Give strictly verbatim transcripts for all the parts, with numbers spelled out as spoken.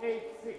eight six.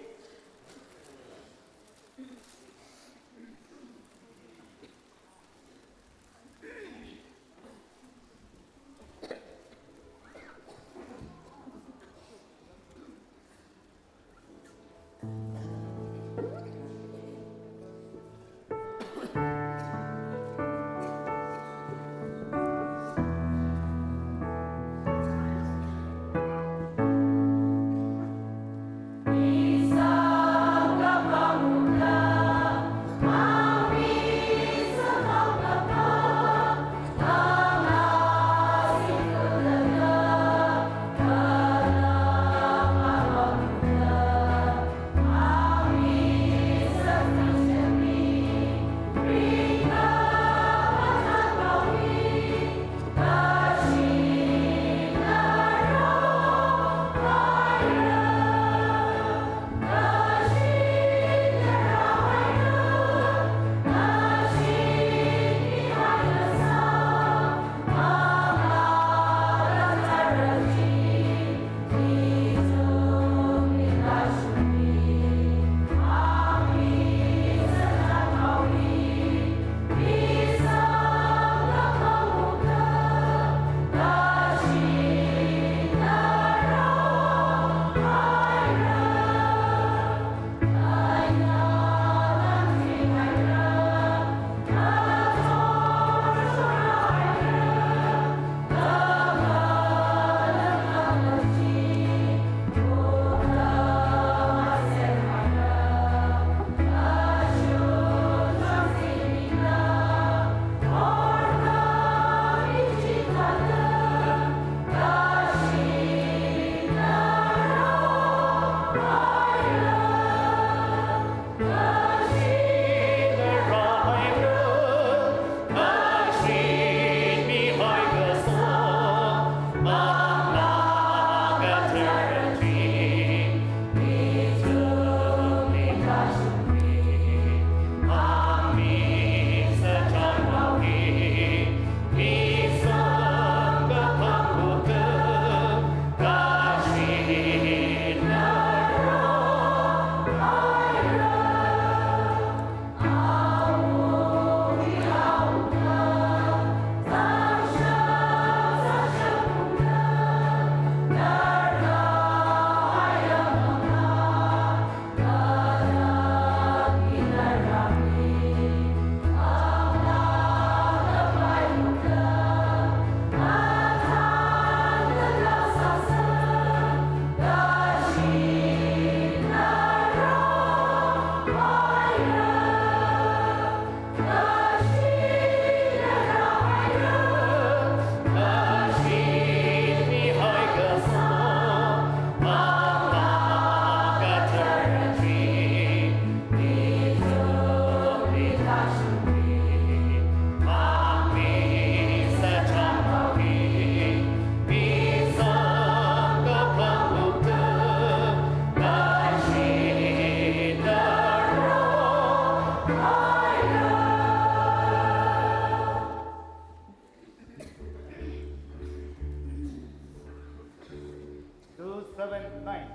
Two seven nine.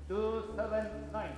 Two seven nine.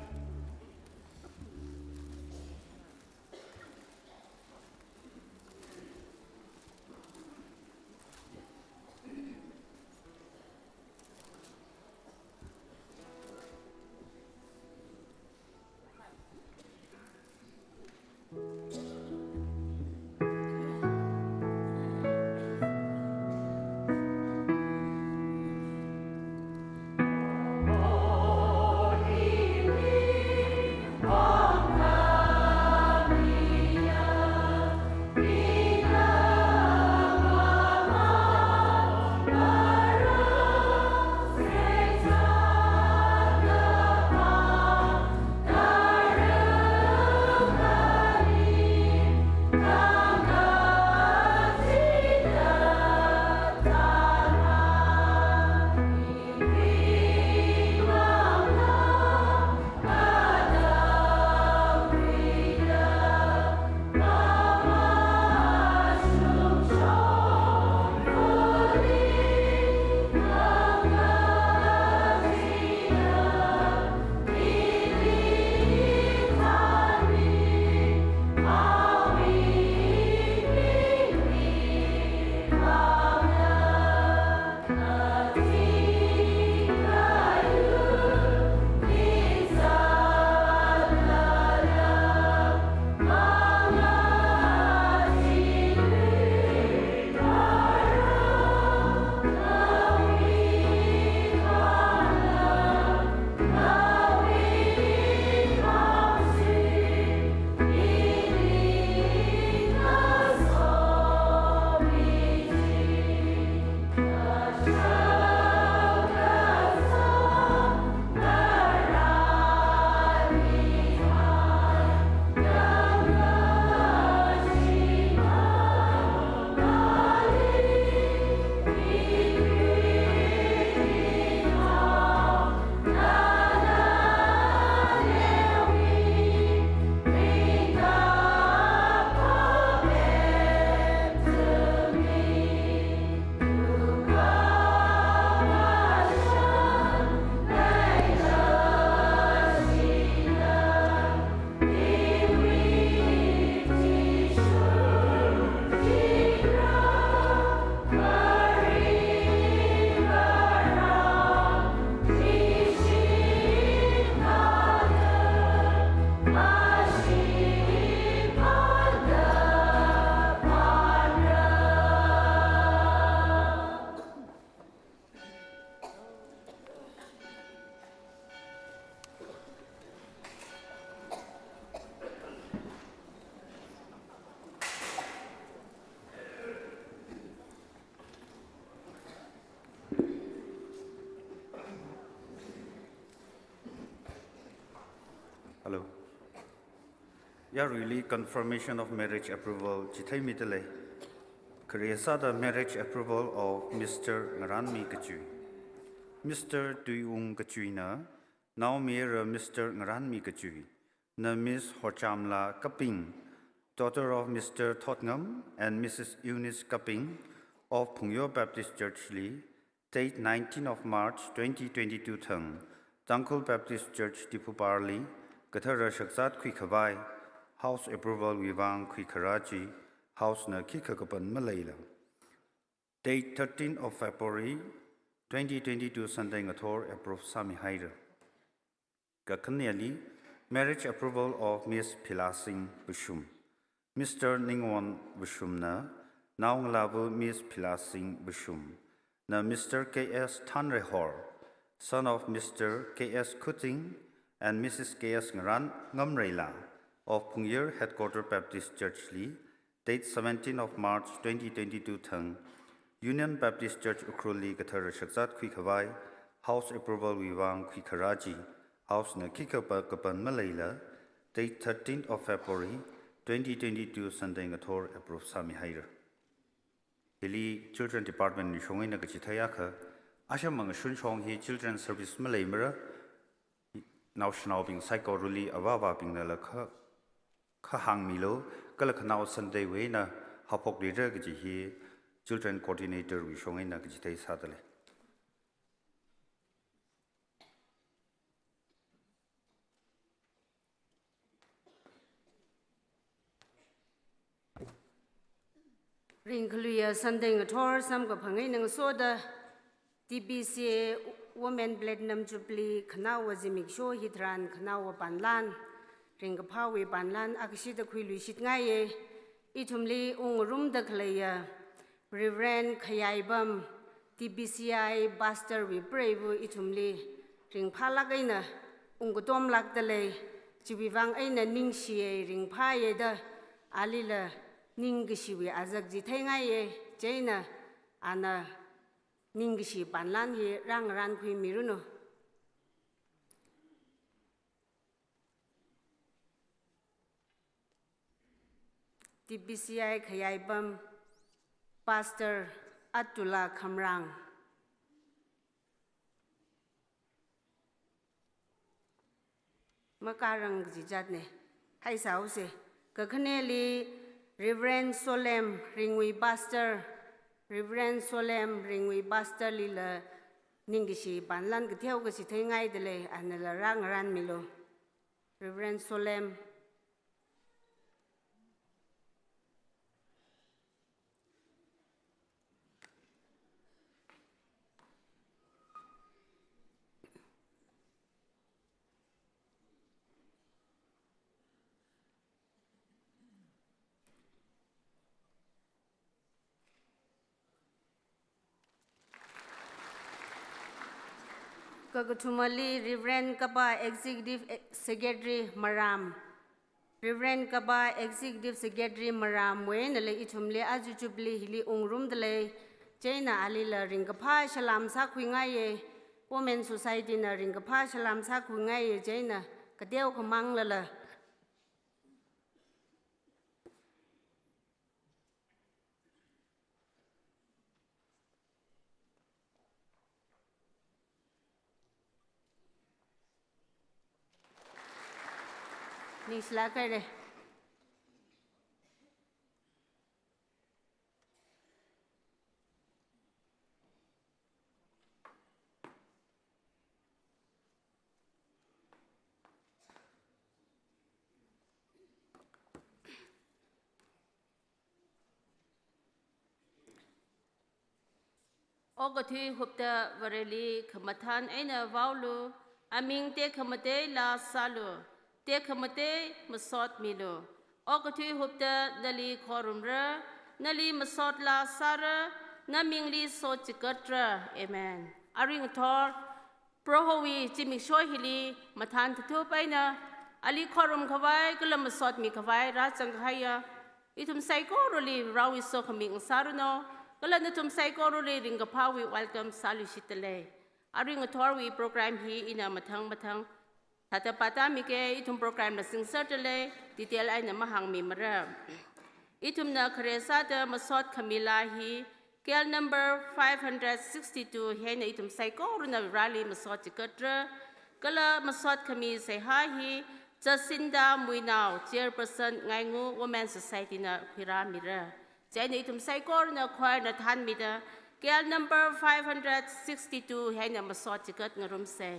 Hello. Yaruili confirmation of marriage approval chitheimidalei. Khare sāda marriage approval of Mister Ngaranmi Kachui. Mister Tuiung Kachuina, naomayara Mister Ngaranmi Kachui, na Miss Horchamla Kaping, daughter of Mister Thotngam and Missus Eunice Kaping of Phungyo Baptist Church li, date nineteen of March twenty twenty-two thang, Tangkhul Baptist Church Diphupar li, kathara shakzat khuikhavai, house approval wui vang khuikharā chi, house na khikha kapan maleila, date thirteen of February twenty twenty-two Sunday ngathor approve sāmihaira. Kakhaneli, marriage approval of Miss Philasing Vashum. Mister Ningwon Vashumna, naongalāva Miss Philasing Vashum, na Mister K S Thanrehor, son of Mister K S Khuting and Missus K S Ngaran Ngamreila of Phungyar Headquarter Baptist Church li, date seventeen of March twenty twenty-two thang, Union Baptist Church Ukhrul li kathara shakzat khuikhavai, house approval wui vang khuikharā chi, house na khikha pa kapan maleila, date thirteen of February twenty twenty-two Sunday ngathor approve sāmihaira. Hili Children Department wui shong eina kachithei akha, asham mangashun shong hi children service maleimara, naoshinaobing saikorali avāvābingnala kha, kha hāngmilu, kala khanao Sunday wui eina haophokluira kaji hi Children Coordinator wui shong eina kachithei sādalei. Ringkaluiya Sunday ngathor samkaphang eina ngasoda T B C A Women Platinum Jubilee khanaowa zimiksho hitharan khanaowa panlan, ringkaphāwui panlan akashida khuiluishitngaiye. Ithumli ungrumda khaleiya Reverend Khayaibam, T B C I Pastor wui preiva ithumli ringphālāk eina ungkatomlākdalei, chiwui vang eina ningshiye, ringphāye da alila ningkashiwui azak chithei ngaiye, chieina ana ningkashi panlan hi rāngarānkhuimiranu. T B C I Khayaibam, Pastor Atula Khamrang. Makarang kajijatne. Haisāuse. Kakhaneli Reverend Solem Ringwui Pastor, Reverend Solem Ringwui Pastor lila ningkashi panlan katheo kashi theingaidalei, anala rāngarānmilu. Reverend Solem. Kakathumali Reverend Kapa Executive Secretary Maram. Reverend Kapa Executive Secretary Maramwui einala ithumli aja Jubilee hili ungrumdalei, chieina alila ringkaphā salam sākhuingaiye, Women Society na ringkaphā salam sākhuingaiye, chieina kateokha manglala. Ningshilāk haire. Okathui hupta Vareli khamathān eina vaolu, aming tekhamateila sālu, tekhamatei masotmilu. Okathui hupta nali khorumra, nali masotla sāra, namingli sochikatra. Amen. Arui ngathor, Prohowui zimiksho hili mathān tathup eina, ali khorumkhavai kala masotmikhavai rāzangkahaiya ithum saikorali Varewui sokhami ngasāranu, Kala nathum saikorali ringkaphāwui welcome sāluishitdalei. Arui ngathorwui program hi ina mathang mathang thāda pātāmige, ithum program la singserda lei, detail eina mahāngmimara. Ithumna khare sāda masot khami laa hi, K L number five hundred sixty-two hi eina ithum saikorana Vareli masot chigatra. Kala masot khami seihā hi Jacinta Muinao, Chairperson Ngaingu Women Society na khuirāmira. Chieina ithum saikorana choir na thānmida K L number five hundred sixty-two hi eina masot chigat ngarumsei.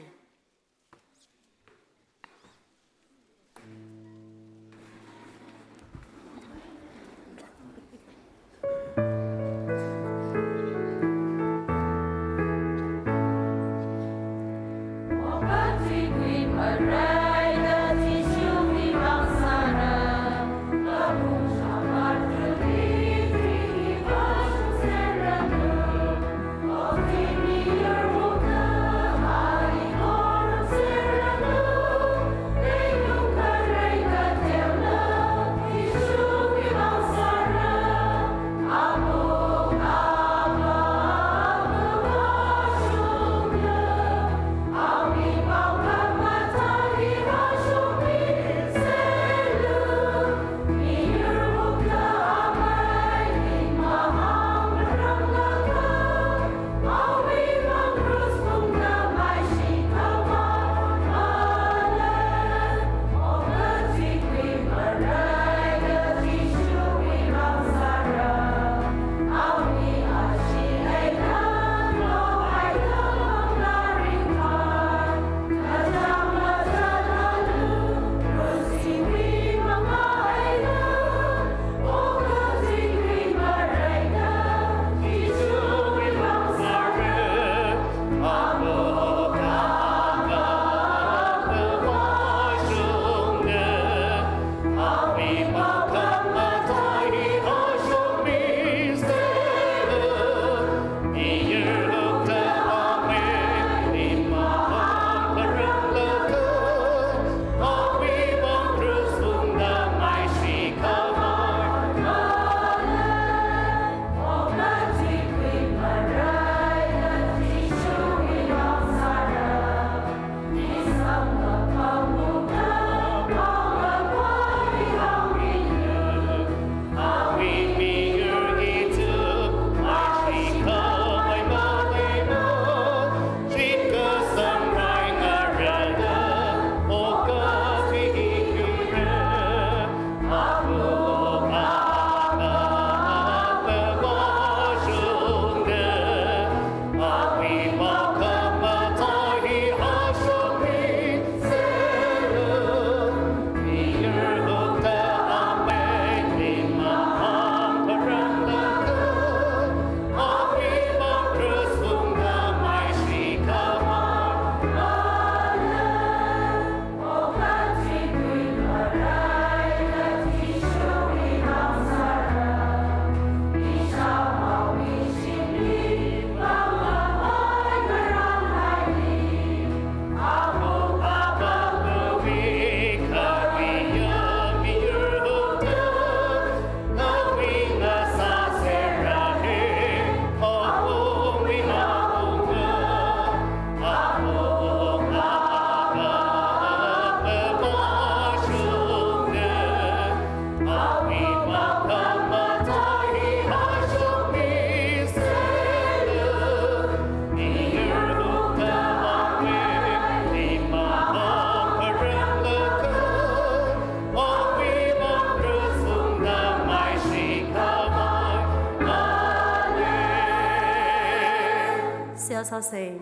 Seihā sāsei.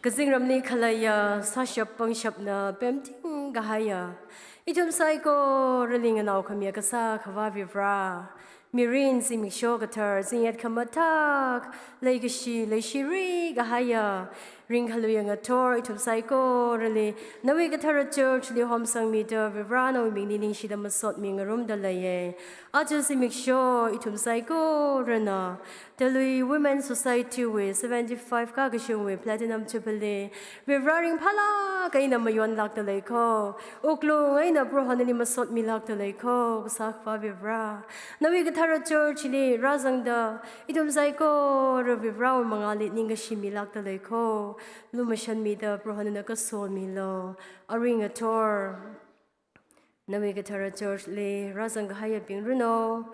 Kazingramli khaleiya, sāshap pangshapna pemting kahaiya, ithum saikorali nganaokhamiya kasā Akhava Vare, mirin zimiksho kathar, zingyat khamathā, leikashi leishiri kahaiya, Ringkhaluiya ngathor ithum saikorali nawui kathara church li homsangmida Varivarā nawui mingli ningshida masotmi ngarumda leiya. Aja zimiksho ithum saikorana Talui Women Society wui seventy-five kakashungwui Platinum Jubilee Varivarā ringphālāk eina mayonlākda leikho. Wuklung eina Proho nali masotmilākda leikho, Kasā Akhava Varivarā. Nawui kathara church li rāzangda ithum saikora Varivarāwui mangāli ningkashi milākda leikho. Lumashanmida Proho nana kasomilo. Arui ngathor nawui kathara church li rāzangkahaiyabing runo.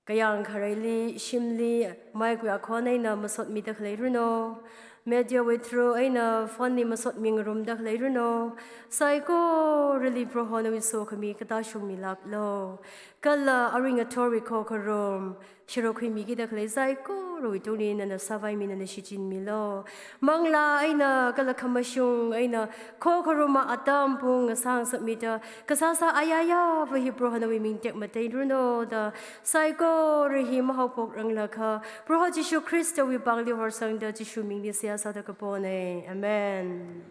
Kayāng khareili, shimli, maikwui akhon eina masotmida khalei runo. Media wui through eina phone li masotmi ngarumda khalei runo. Saikorali Proho nawui sokhami katā shungmilāklo. Kala arui ngathorwui khokharum, sharuk khuimikida khalei saikorawui tungli nana sāvaimi, nana shichinmilo. Manglā eina kala khamashung eina khokharuma atam pung ngasāngasakmida, kasāsā ayayava hi Proho nawui ming tekmatei runo da, saikora hi mahaophokranglakha, Proho Jishu Khristawui pāngli horsangda Jishu mingli seihā sāda kapona. Amen.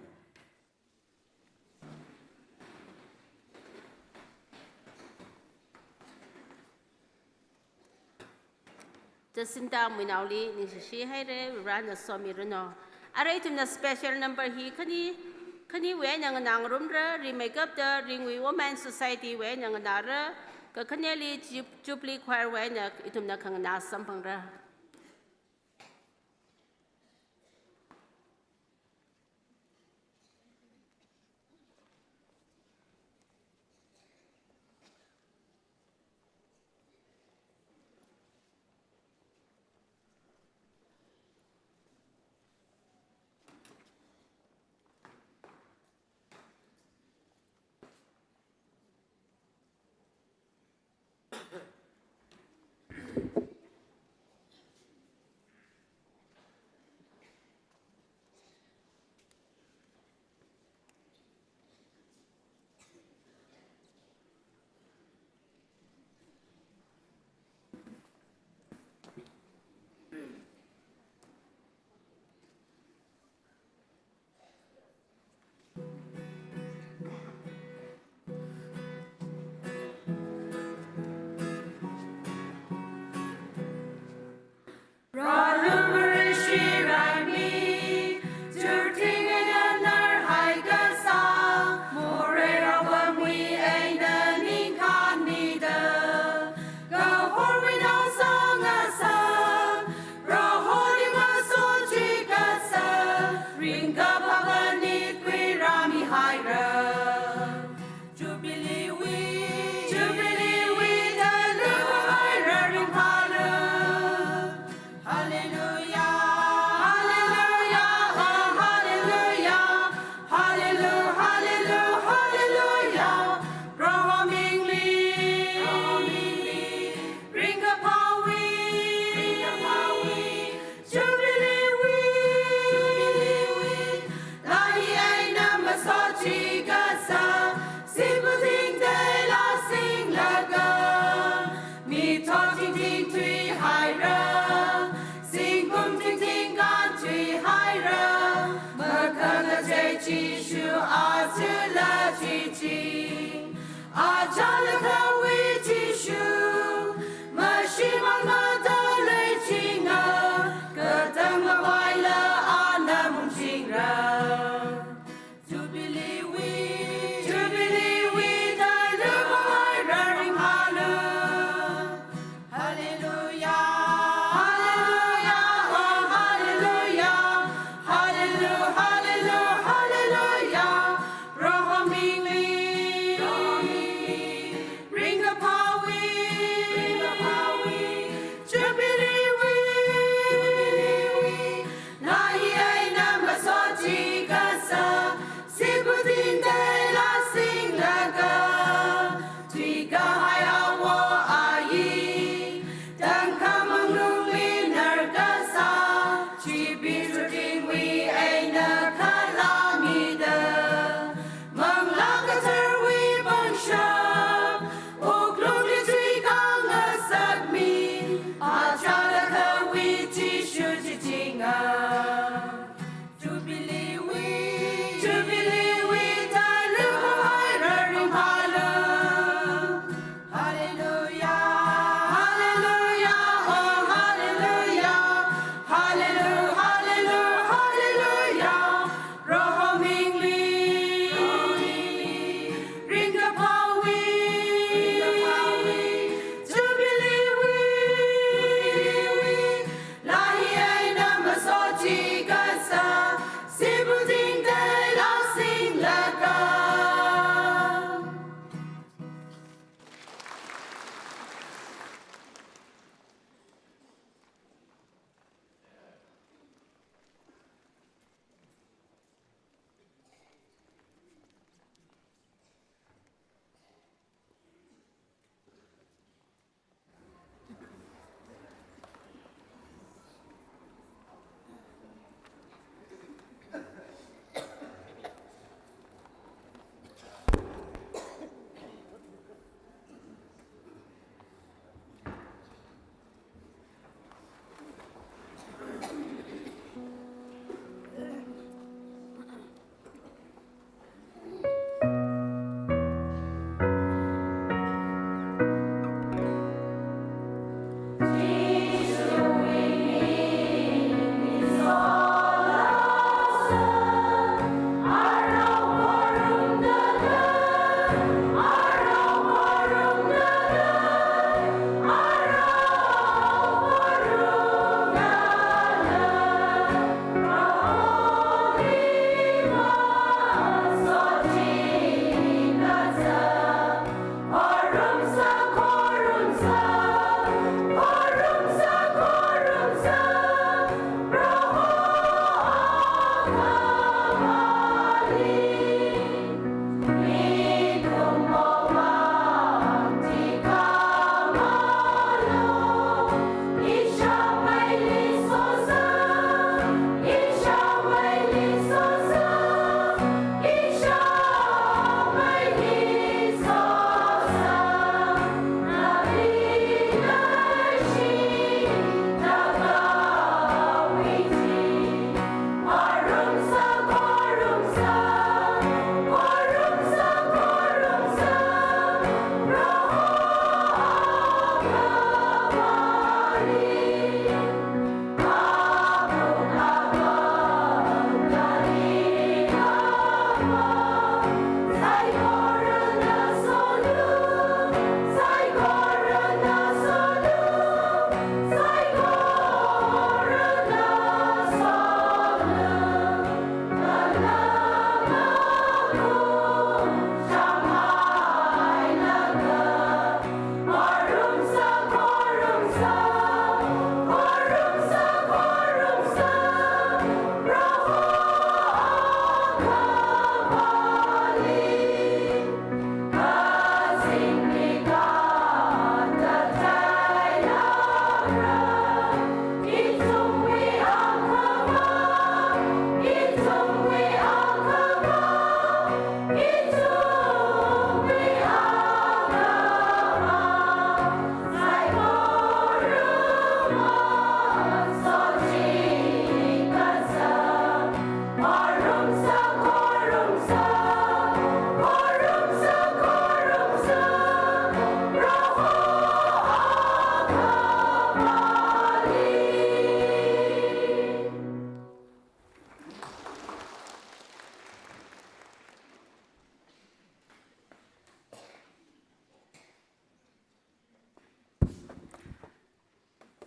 Jacinta Muinaoli ningshishi haira, Varivarāna somi runo. Arui ithumna special number hi khani, khaniwui eina nganā ngarumra, rimeikapta Ringwui Women Society wui eina nganāra, kakhaneli Jub-, Jubilee Choir wui eina ithumna khanganā samphangra. Rālu marishi raimi, churting eina narhai kasā, morei rāvamwui eina ningkhan mida, kahorwui nao sāngasā, Proholi masot chi kasā, ringkaphā pānit khuirāmi haira. Jubilee wui, Jubilee wui, dalu haira ringphālu. Hallelujah, hallelujah, oh, hallelujah. Hallelujah, hallelujah, hallelujah. Proho mingli, Proho mingli. Ringkaphāwui, ringkaphāwui. Jubilee wui, Jubilee wui. Laa hi eina masot chi kasā, sipā tingteila singlaga, mithot tingting thuihaira, zingkum tingting kānthuihaira, makhangachei Jishu aja la chiching. Achālakhawui Jishu, mashimān matālei chinga, katang mavaila ana mungchingra. Jubilee wui, Jubilee wui, dalu haira ringphālu. Hallelujah, hallelujah, oh, hallelujah. Hallelujah, hallelujah, hallelujah. Proho mingli, Proho mingli. Ringkaphāwui, ringkaphāwui. Jubilee wui, Jubilee wui. Laa hi eina masot chi kasā, sipā tingteila singlaga, thuikahai awo ayi, tangkham manglungli narkasā, chipi churtingwui eina khalāmida, Manglā Katharawui pangshap, wuklungli thuikhangasakmi, achālakhawui Jishu chichinga.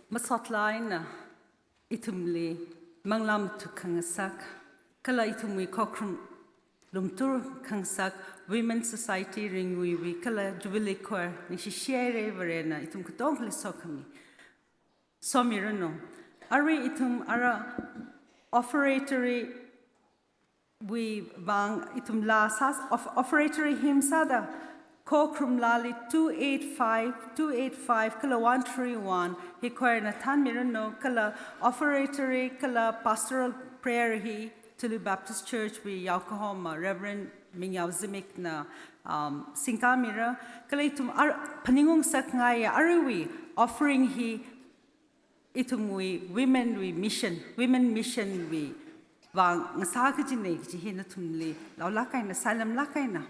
Masotlāk eina ithumli manglā mathuk khangasak, kala ithumwui khokharum lumtur khangasak, Women Society Ringwui wui kala Jubilee Choir ningshi shihaira, Varena ithum katongali sokhami somiranu. Arui ithum ara offertory wui vang ithum laa sā, of-, offertory hymn sāda, khokharum laali two eight five, two eight five kala one three one, hi choir na thānmiranu, kala offertory kala pastoral prayer hi Tulu Baptist Church wui yaokahoma Reverend Mingyao Zimikna, um, singkāmira, kala ithum ar-, phaningung sāngaiya aruiwui offering hi ithumwui women wui mission, women mission wui vang ngasā kajina kaji hi nathumli laolāk eina, sailamlāk eina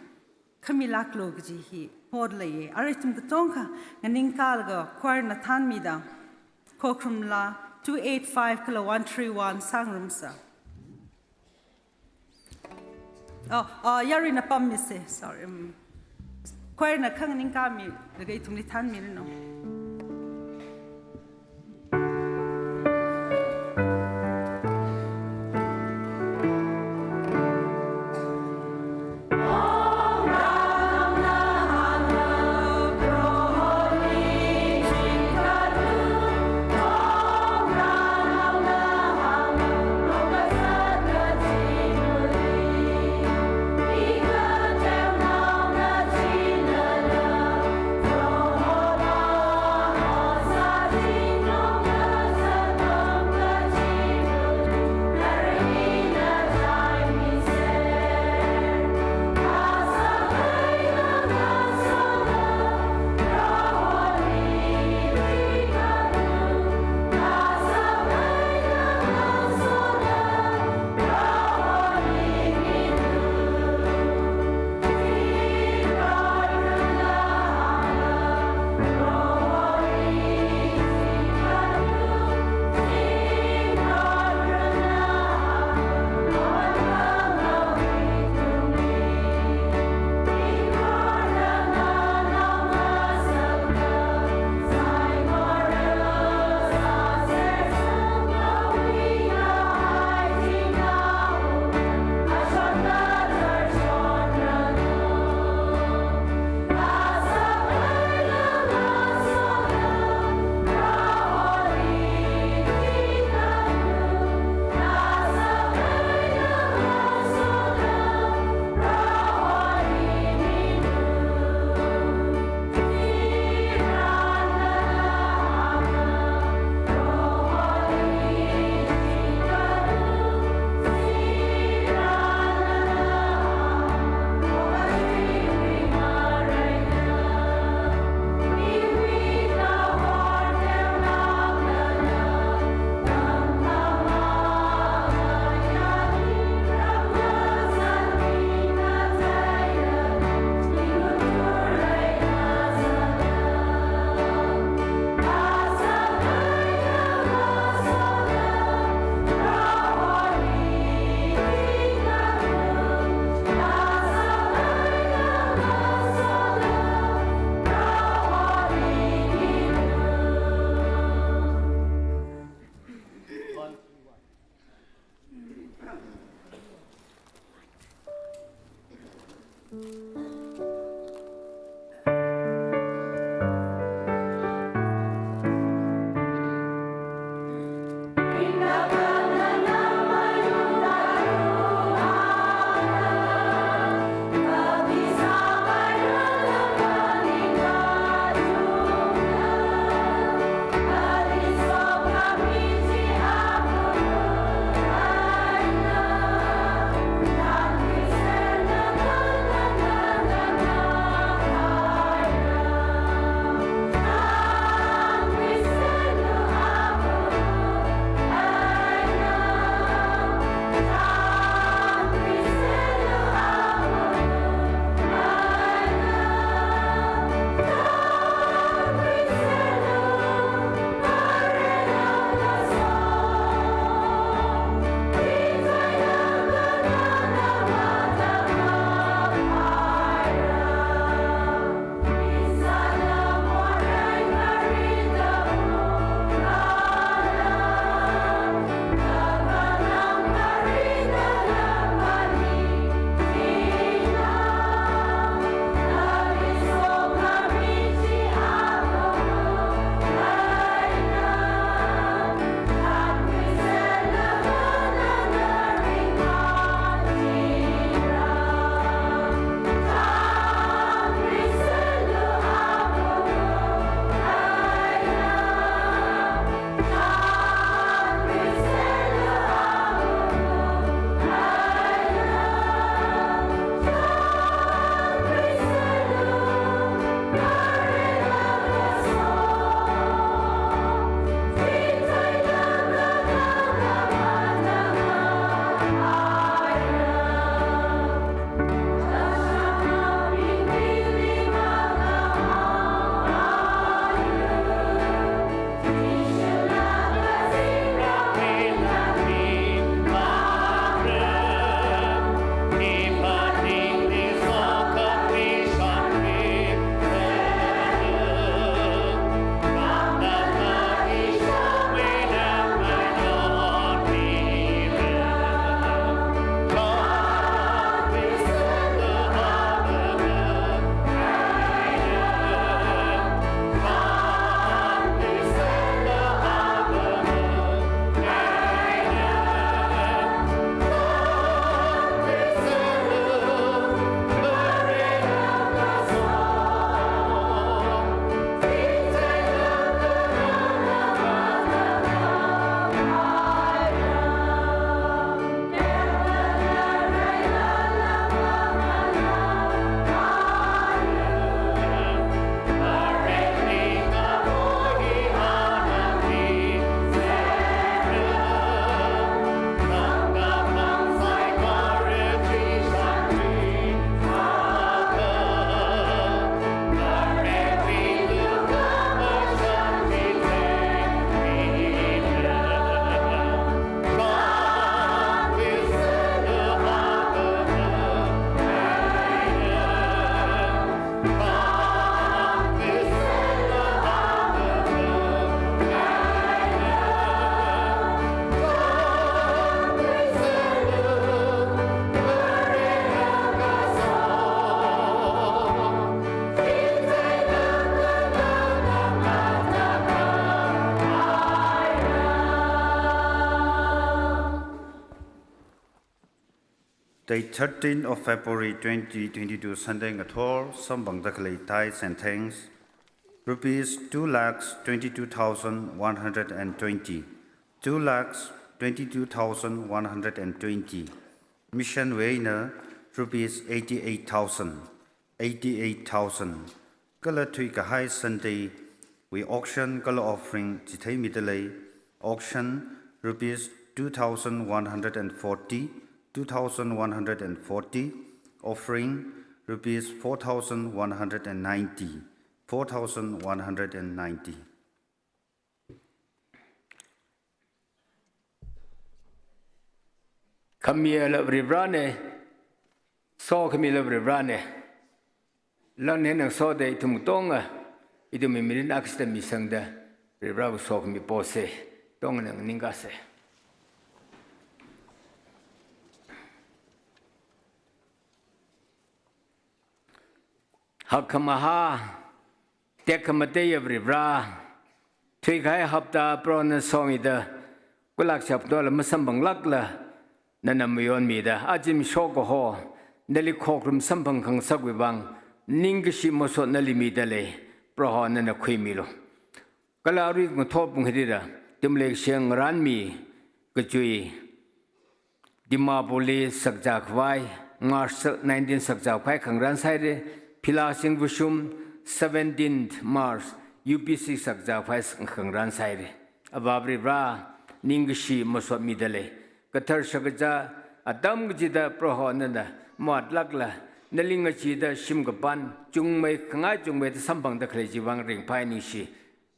khamilāklu kaji hi potleiya. Arui ithum katongkha nganingkālaga choir na thānmida, khokharum laa two eight five kala one three one sāngarumsa. Oh, uh, yaruina pammise, sorry. Um, choir na kha nganingkāmilaga ithumli thānmiranu. Date thirteenth of February twenty twenty-two, Sunday ngathor, samphangda khalei tithes and thanks, rupees two lakhs twenty-two thousand one hundred and twenty, two lakhs twenty-two thousand one hundred and twenty. Mission wui eina rupees eighty-eight thousand, eighty-eight thousand. Kala thuikahai Sunday wui auction kala offering chitheimida lei. Auction, rupees two thousand one hundred and forty, two thousand one hundred and forty. Offering, rupees four thousand one hundred and ninety, four thousand one hundred and ninety. Khamiya la Varivarāna, sokhamila Varivarāna. Lan hina soda ithum katonga, ithumwui mirin akhashida misangda, Varivarāwui sokhami posa, tongana nganingkasa. Hakkhamahā, tekhamateiya Varivarā, thuikahai hapta Prohona somida, kulak shapnola masamphanglākla, nana mayonmida, aja zimiksho kaho, nali khokharum samphang khangasakwui vang, ningkashi masot nali mida lei, Proho nana khuimilu. Kala arui ngathor pung hili ra, ithumli sheng ngaranmi, kachui, Dimapurli sakcha khavai, March nineteen sakcha khavai khangarān sāhaira, Philaxing Vashum, seventeenth March, U P C sakcha khavai khangarān sāhaira. Avā Varivarā, ningkashi masot mida lei. Kathar shakazā, atam kachida Proho nana matlākla, nali ngacheeda shim kapan, chungmei khangai chungmeida samphangda khalei chiwui vang ringphai ningshi.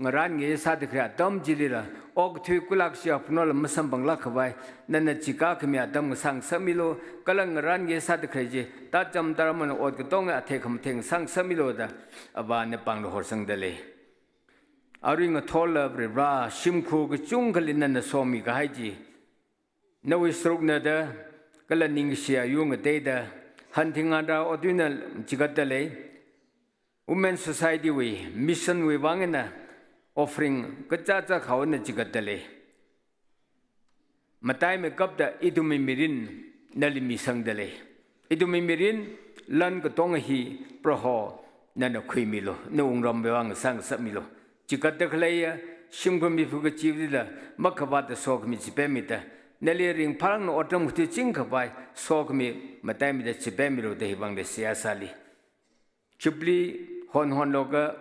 Ngarān nge sāda khalei atam chilila, okathui kulak shapnola masamphanglāk khavai, nana chika khami atam ngasā ngasakmilu, kala ngarān nge sāda khalei chi, tacham taramana ot katonga athei khamathei ngasā ngasakmilu da, Avāna pāngli horsangda lei. Arui ngathorla Varivarā, shimkhur kachungkhali nana somikahai chi, nawui sārukna da, kala ningkashi ayur ngateida, hanthing ngarā otwuina chigatda lei. Women Society wui, mission wui vang eina, offering kachāchā khaona chigatda lei. Mataimeikapta ithumwui mirin nali misangda lei. Ithumwui mirin lan katonga hi Proho nana khuimilu, nawui wungramwui vang ngasā ngasakmilu. Chigatda khaleiya, shimkhur miphu kachivila, makhavāta sokhami chipemmida, nali ringphālāk eina otram khuiching khavai, sokhami mataimida chipemmilu da hiwui vangli seihā sāli. Jubilee honhonlaga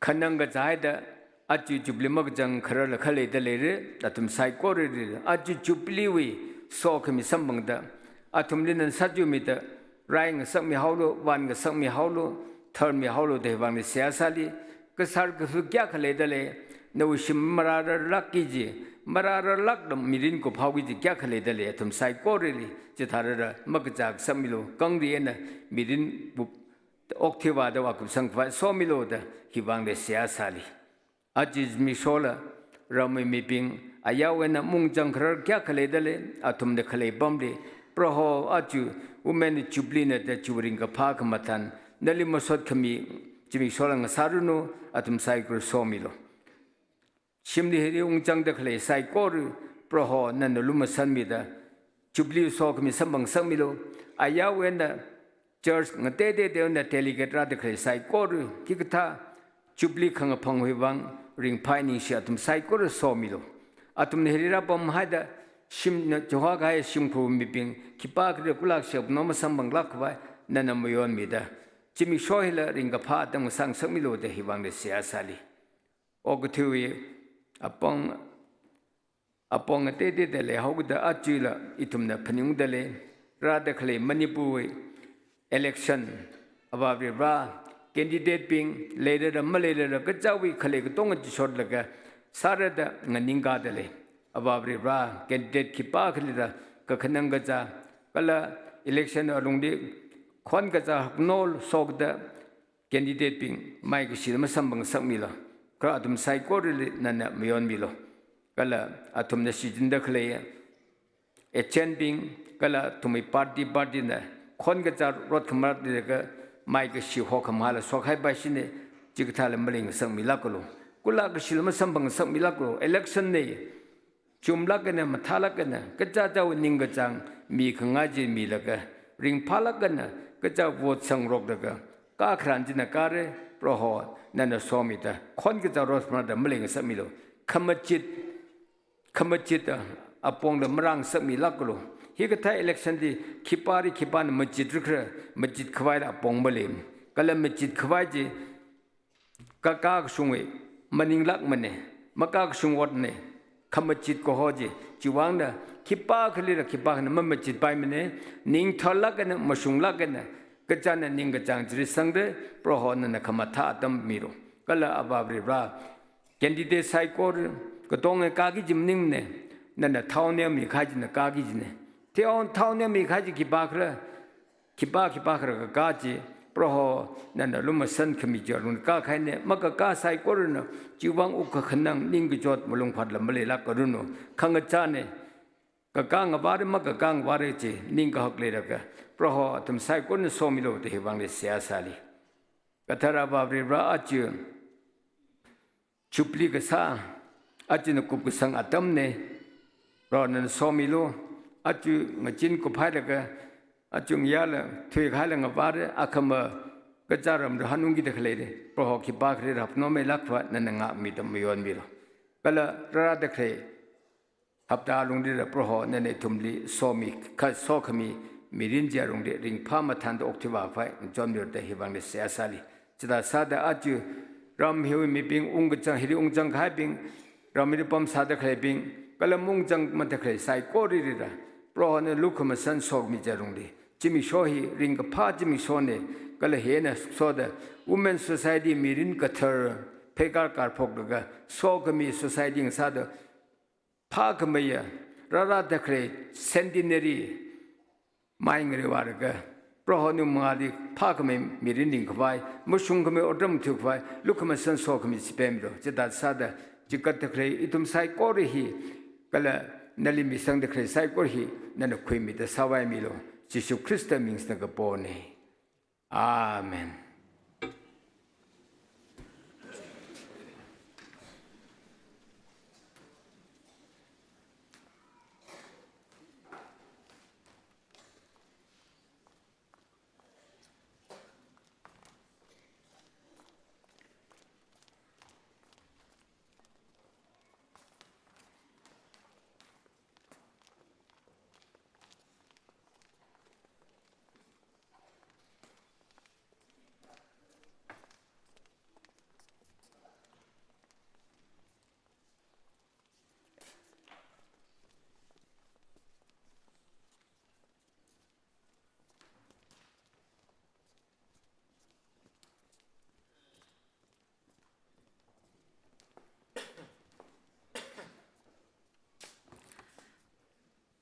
khanang kazāhaida, aja Jubilee makazang khararla khaleida leira, athum saikorali, aja Jubilee wui sokhami samphangda, athumli nana sāchumida, rai ngasakmihaolu, vān ngasakmihaolu, tharmihaolu da hiwui vangli seihā sāli, kasar kafu kayākha leida lei, nawui shim marārarlākki kaji, marārarlākda mirin kuphaoki kaji kayākha leida lei, athum saikorali, chithārada makazā ngasakmilu, kangri eina mirin bu-, okthui vāda vākup sangkhavai somilu da hiwui vangli seihā sāli. Aja zimikshola, ramwui mibing, ayarwui eina mungchang kharar kayākha leida lei, athumna khalei pamli, Proho aja Women Jubilee na da chiwui ringkaphā khamathān, nali masot khami zimikshola ngasāranu, athum saikora somilu. Shimli hili ungchangda khalei saikora, Proho nana lumashanmida, Jubilee sokhami samphang ngasakmilu, ayarwui eina church ngateiteiteina delegate rāda khalei saikora, hikathā Jubilee khangaphangwui vang ringphai ningshi athum saikora somilu. Athumna hili rāpamhaida, shimna chihokahai shimkhur mibing, khipākhala kulak shapno masamphanglāk khavai, nana mayonmida, zimiksho hila ringkaphā atam ngasā ngasakmilu da hiwui vangli seihā sāli. Okathuiwui apong, apong ateiteida leihaokida ajala ithumna phaningungda lei, rāda khalei Manipurwui election, Avā Varivarā, candidate bing, leilala maleilala kachāwui khalei katonga chishotlaga, sārada nganingkāda lei. Avā Varivarā, candidate khipākhalila kakhanang kazā, kala election alungli khon kazā haknol shokda, candidate bing maikashila masamphang ngasakmilu, kha athum saikorali nana mayonmilu. Kala athumna shichinda khalei agent bing, kala athumwui party party na khon kazā rot khamarat leilakha maikashi hokhamahāla shokhaipaishina, chikathāla maling ngasakmilākalu. Kulak kashila masamphang ngasakmilākalu. Election na, chumlāk eina, mathālāk eina, kachichāwui ningkachāng mikhangai chi milaga, ringphālāk eina, kachichā vote sangroklaga, kakharan china kāra, Proho, nana somida, khon kachichā rosmada malengasakmilu. Khamachit, khamachit, ah, apongla marāngasakmilākalu. Hikathā election li, khipāli khipāna machitra khara, machit khavaila apong maleimana. Kala machit khavai chi, kakā kashungwui maninglākmana, makā kashung otna, khamachit kaho chi, chiwuivangna khipākhalila khipākhana mamachitpaimana, ning tharlāk eina, mashunglāk eina, kachichāna ningkachāng chili sangda, Proho nana khamathā atam milu. Kala Avā Varivara, candidate saikora, katonga kāki chi maningmana, nana thaonaomi kahai china kāki china. Thao-, thaonaomi kahai chi khipākhala, khipā khipākhala kakā chi, Proho, nana lumashan khami chi alungli kākahaina, makakā saikorana, chiwuivang wukkhanang ningkachot malungkhavāt lam maleilākaranu, khangachāna, kakā ngavāra, makakā ngavāra chi, ningkahak leilaga, Proho, athum saikorana somilu da hiwuivangli seihā sāli. Kathara Avā Varivara aja, Jubilee kasā, aja nakup kasang atamna, Proho nana somilu, aja ngazin kuphailaga, aja ngayāla, thuikahaila ngavāra, akhama kachichā ramra hanungkida khaleira, Proho khipākhalila hapnommeilāk khavai, nana ngākmida mayonmilu. Kala rārada khalei hapta alunglila Proho nana ithumli somi, kha sokhami mirin chi alungli ringphā mathānda okthuivā khavai, ngachonmilu da hiwuivangli seihā sāli. Chithā sāda aja ram hiwui mibing ungkachang, hili ungchang kahaibing, ram hili pamsāda khaleibing, kala maungchangmada khalei saikoralila, Proho nana lukhamashan sokhami chi alungli, zimiksho hi ringkaphā zimikshona, kala hina soda, Women Society mirin kathar, pheikar karphoklaga, sokhami society ngasāda, phākhameiya, rārada khalei centenary mai ngareivālaga, Proho nawui mangāli phākhamei mirin ringkhavai, mashungkhamei otram thuikhavai, lukhamashan sokhami chi pemmilu, chithā sāda, chikatda khalei ithum saikora hi, kala nali misangda khalei saikora hi, nana khuimida sāvaimilu, Jishu Khrista ming singda kapona. Amen.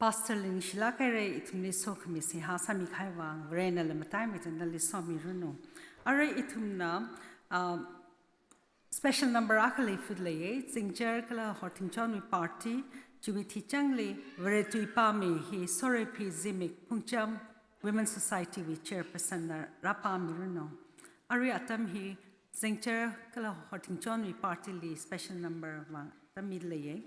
Pastor Lingshila kaire ithumli sokhami seihā sāmikahai vang, Varena lamataimei tanda nali somiranu. Arui ithumna, ah, special number akha leifut leiye, Zingcher kala Horthingchonwui party, chiwui thichangli, Vare tui pāmi hi Soreiphi Zimik Phungcham Women Society wui chairperson na rāpāmiranu. Arui atam hi, Zingcher kala Horthingchonwui party li special number vang atam mi leiye.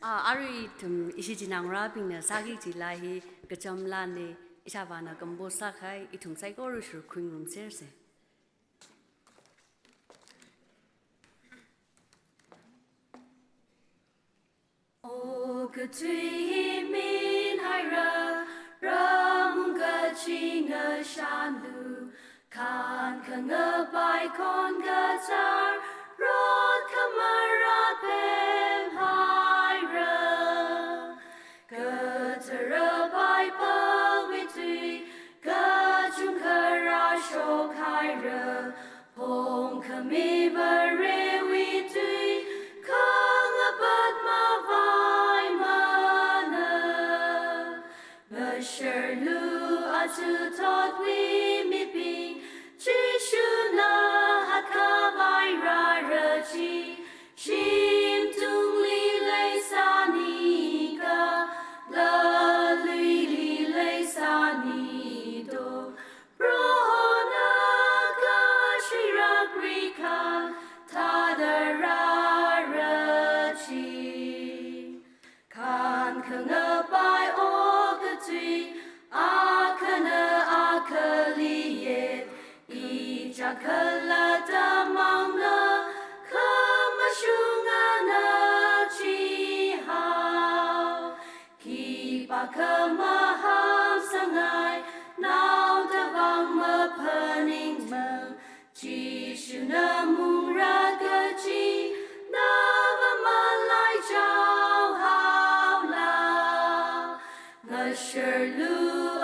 Ah, arui ithum ishi chinaongarābingna sāki kajila hi kacham lāna, ishāvāna compose sākahai, ithum saikora shurkhui ngarumsersa. O kathui hi minhaira, ramung kachinga shanlu, kankhangapai khon kachar, rot khamarat pemhaira. Kathara Bible wui tui, kachungkha rāshokhaira, phongkhami Varewui tui, khangapa Achuthotwui mibing, Jishuna hatkhavai rāra chi, shimtungli leisāni kala luili leisāni do. Prohona kashirak rikan thāda rāra chi. Kankhangapai okathui, akhana akhali yet, ichak khalatta mangna, khamashunga na chihao. Khipākha mahāmsangai, naodavang maphaningmang, Jishuna mungra kachi, nava malaichao haola. Ngasharlu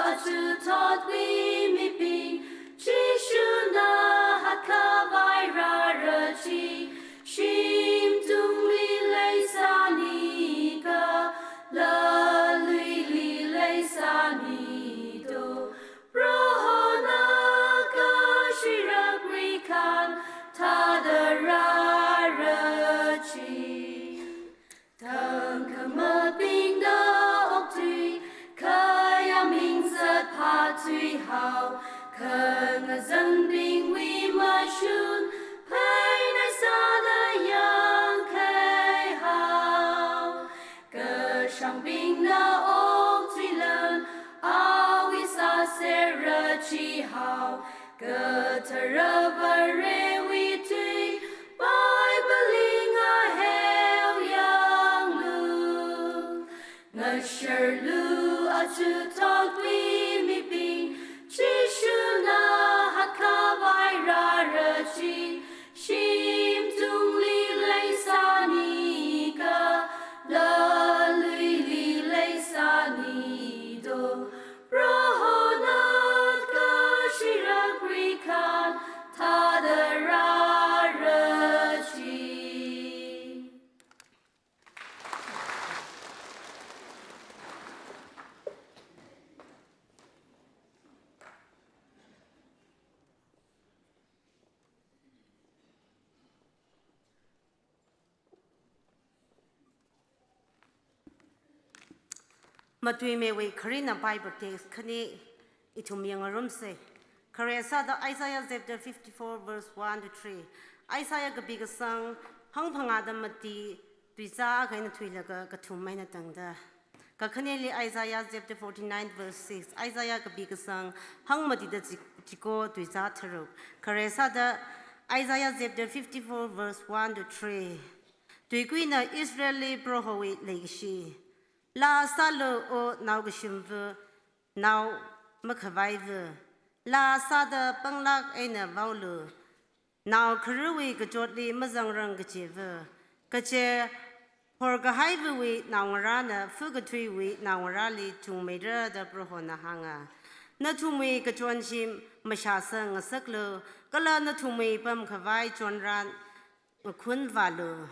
achuthotwui mibing, Jishuna hatkhavai rāra chi, shimtungli leisāni kala luili leisāni do. Prohona kashirak rikan thāda rāra chi. Tangkhamabingna okthui, khayāming zatphathui hao, khangazanbingwui mashun, phainai sāda yangkhai hao. Kashangbingna okthuilan, awui sāsera chihao, kathara Varewui tui, Bible li ngaheo yanglu. Ngasharlu achuthotwui mibing, Jishuna hatkhavai rāra chi, shimtungli leisāni kala luili leisāni do. Prohona kashirak rikan thāda rāra chi. Matuimeiwui kharina Bible text khani ithum yangngarumsa. Khare sāda Isaiah chapter fifty-four verse one to three. Isaiah kapi kasang hangphangāda mati, tuizā akha eina thuilaga kathum eina tangda. Kakhaneli Isaiah chapter forty-nine verse six. Isaiah kapi kasang hangmatida chi-, chiko, tuizā tharuk. Khare sāda Isaiah chapter fifty-four verse one to three. Tuikuina Israelli Prohowui leikashi. Laa sālu, O naokashimva, nao makhavaiva. Laa sāda panglāk eina vaolu, nao kharewui kachotli mazangrang kacheva. Kaje horkahaivawui naongarāna phukathuiwui naongarāli chungmeira da Prohona hānga. Nathumwui kachonshim mashāsang ngasaklu, kala nathumwui pamkhavai chonran ngakhunvālu.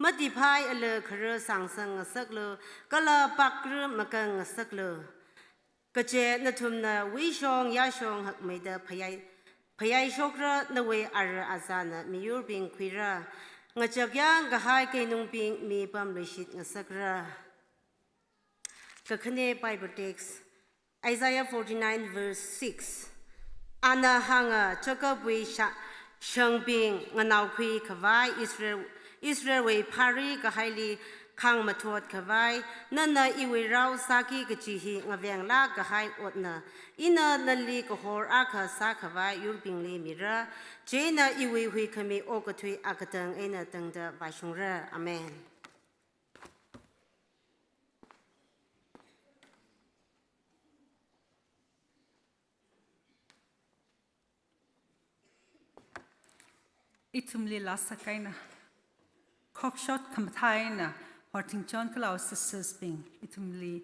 Matiphai ala khara sāngsang ngasaklu, kala pakra makang ngasaklu. Kaje nathumna wuishong yāshong hakmeida phayai, phayai shokra, nawui ara azāna miyurbing khuira, ngachak yāngkahai keinungbing mipamluishit ngasakra. Kakhane Bible text, Isaiah forty-nine verse six. Ana hānga, Jacobwui sha-, shangbing nganaokhui khavai Israel, Israelwui phari kahaili khangmathot khavai, nana iwui rao sāki kaji hi ngavenglāk kahai otna, ina nali kahor akha sākhavai yurbingli mira, chieina iwui huikhami okathui akatang eina tangda vāshungra. Amen. Ithumli laa sākahaina, khokshot khamathā eina horthingchon kala sisters bing, ithumli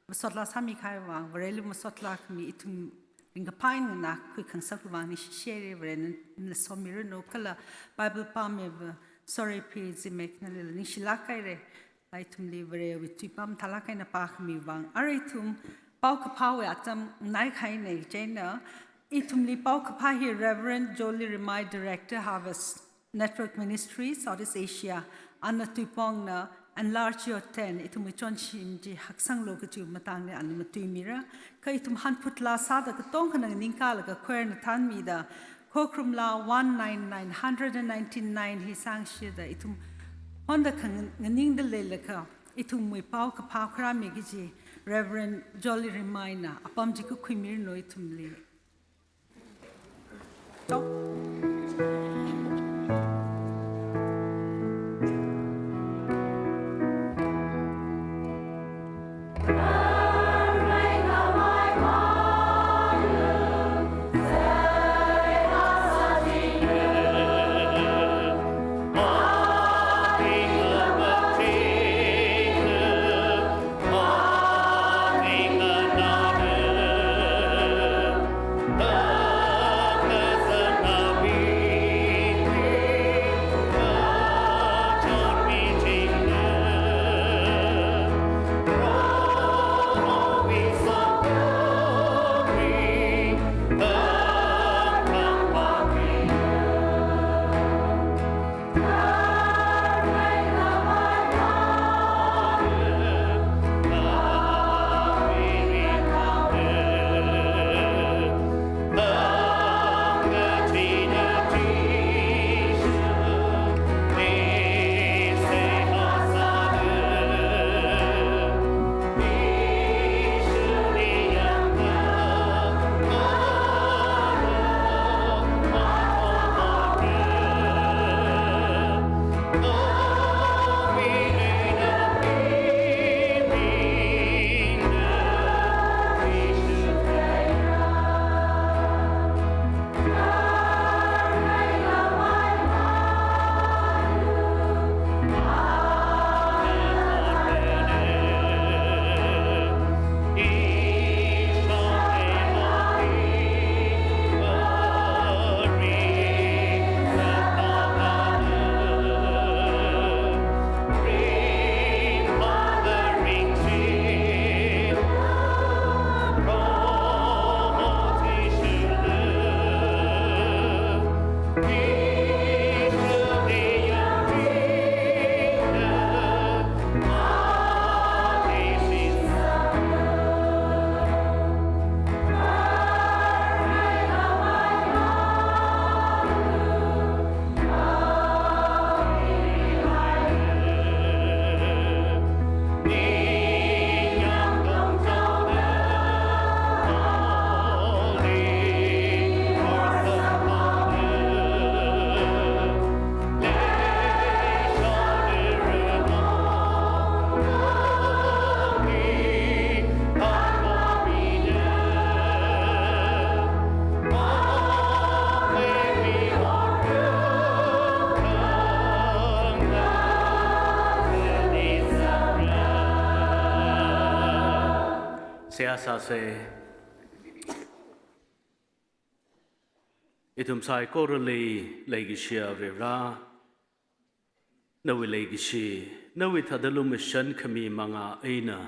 masotlāk sāmikahai vang, Vareli masotlāk mi ithum ringkaphā eina nganākhui khangasakwui vang ningshishaira. Varena somiranu kala Bible pāmiva Sorry P. Zimek nalila ningshilāk haira. Ithumli Varewui tui pam thālāk eina pākhami vang. Ara ithum paokaphāwui atam nganākahaina. Chieina ithumli paokaphā hi Reverend Jolly Rimai, Director, Harvest Network Ministry, Southeast Asia, ana tuipongna, "Enlarge your tent," ithumwui chonshim chi haksanglu kajiwui matangli ana matuimira. Kha ithum hanphut laa sāda katongkhana nganingkalaga choir na thānmida, Khokharum Laa one nine nine, hundred and ninety-nine hi sangshida ithum honda khanganingda leilakha, ithumwui paokaphā khuirāmi kaji Reverend Jolly Rimaina apam chi kakhuimiranu ithumli. Seihā sāsa. Ithum saikorali leikashiya Varivara, nawui leikashi, nawui thāda lumashan khami manga eina,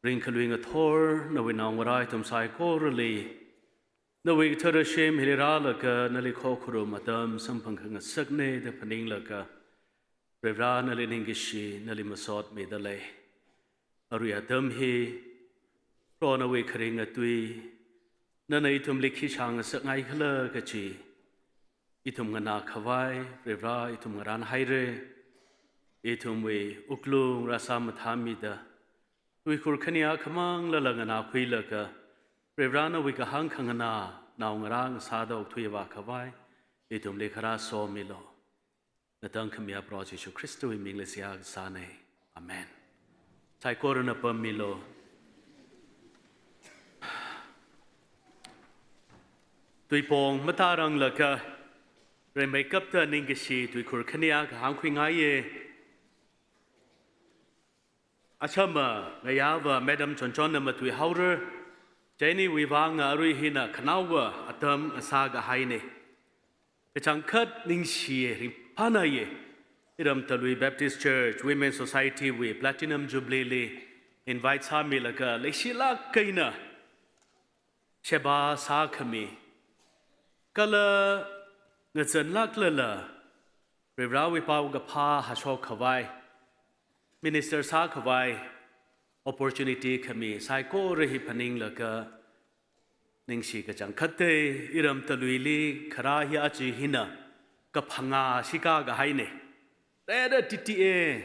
ringkhalui ngathor nawui naongarā ithum saikorali nawui kathara shim hili rālaga nali khokharum atam samphang khangasakna da phaninglaga, Varivara nali ningkashi, nali masotmida lei. Arui atam hi, Proho nawui kharinga tui, nana ithumli khi shāngasakngaikhala kachi ithum nganākhavai, Varivara ithum ngarānhaira. Ithumwui wuklung rāsā mathāmida, tuikhur khani akhamang lala nganākhuilaga, Varivara nawui kahāng khanganā naongarā ngasāda okthuivākhavai, ithumli kharā somilu. Natang khamiya Proho Jishu Khristawui mingli seihā kasāna. Amen. Saikorana pammilu. Tuipong matāranglakha, rimeikapta ningkashi tuikhur khani akha hāngkhuingaiya. Achama ngayāva Madam Chonchonna matuihaora, chieina iwui vang arui hina khanaowa atam ngasākahaina. Kachangkhat ningshiya, ringphānāya, iram Talui Baptist Church Women Society wui Platinum Jubilee li invite sāmilaga leishilāk eina sheba sākhami, kala ngazanlāklala Varivarāwui paokaphā hāshok khavai, minister sākhavai opportunity khami saikora hi phaninglaga ningshi kachangkhatta. Iram Taluili kharā hi aja hina kaphangā shikā kahaina. Reda T T A,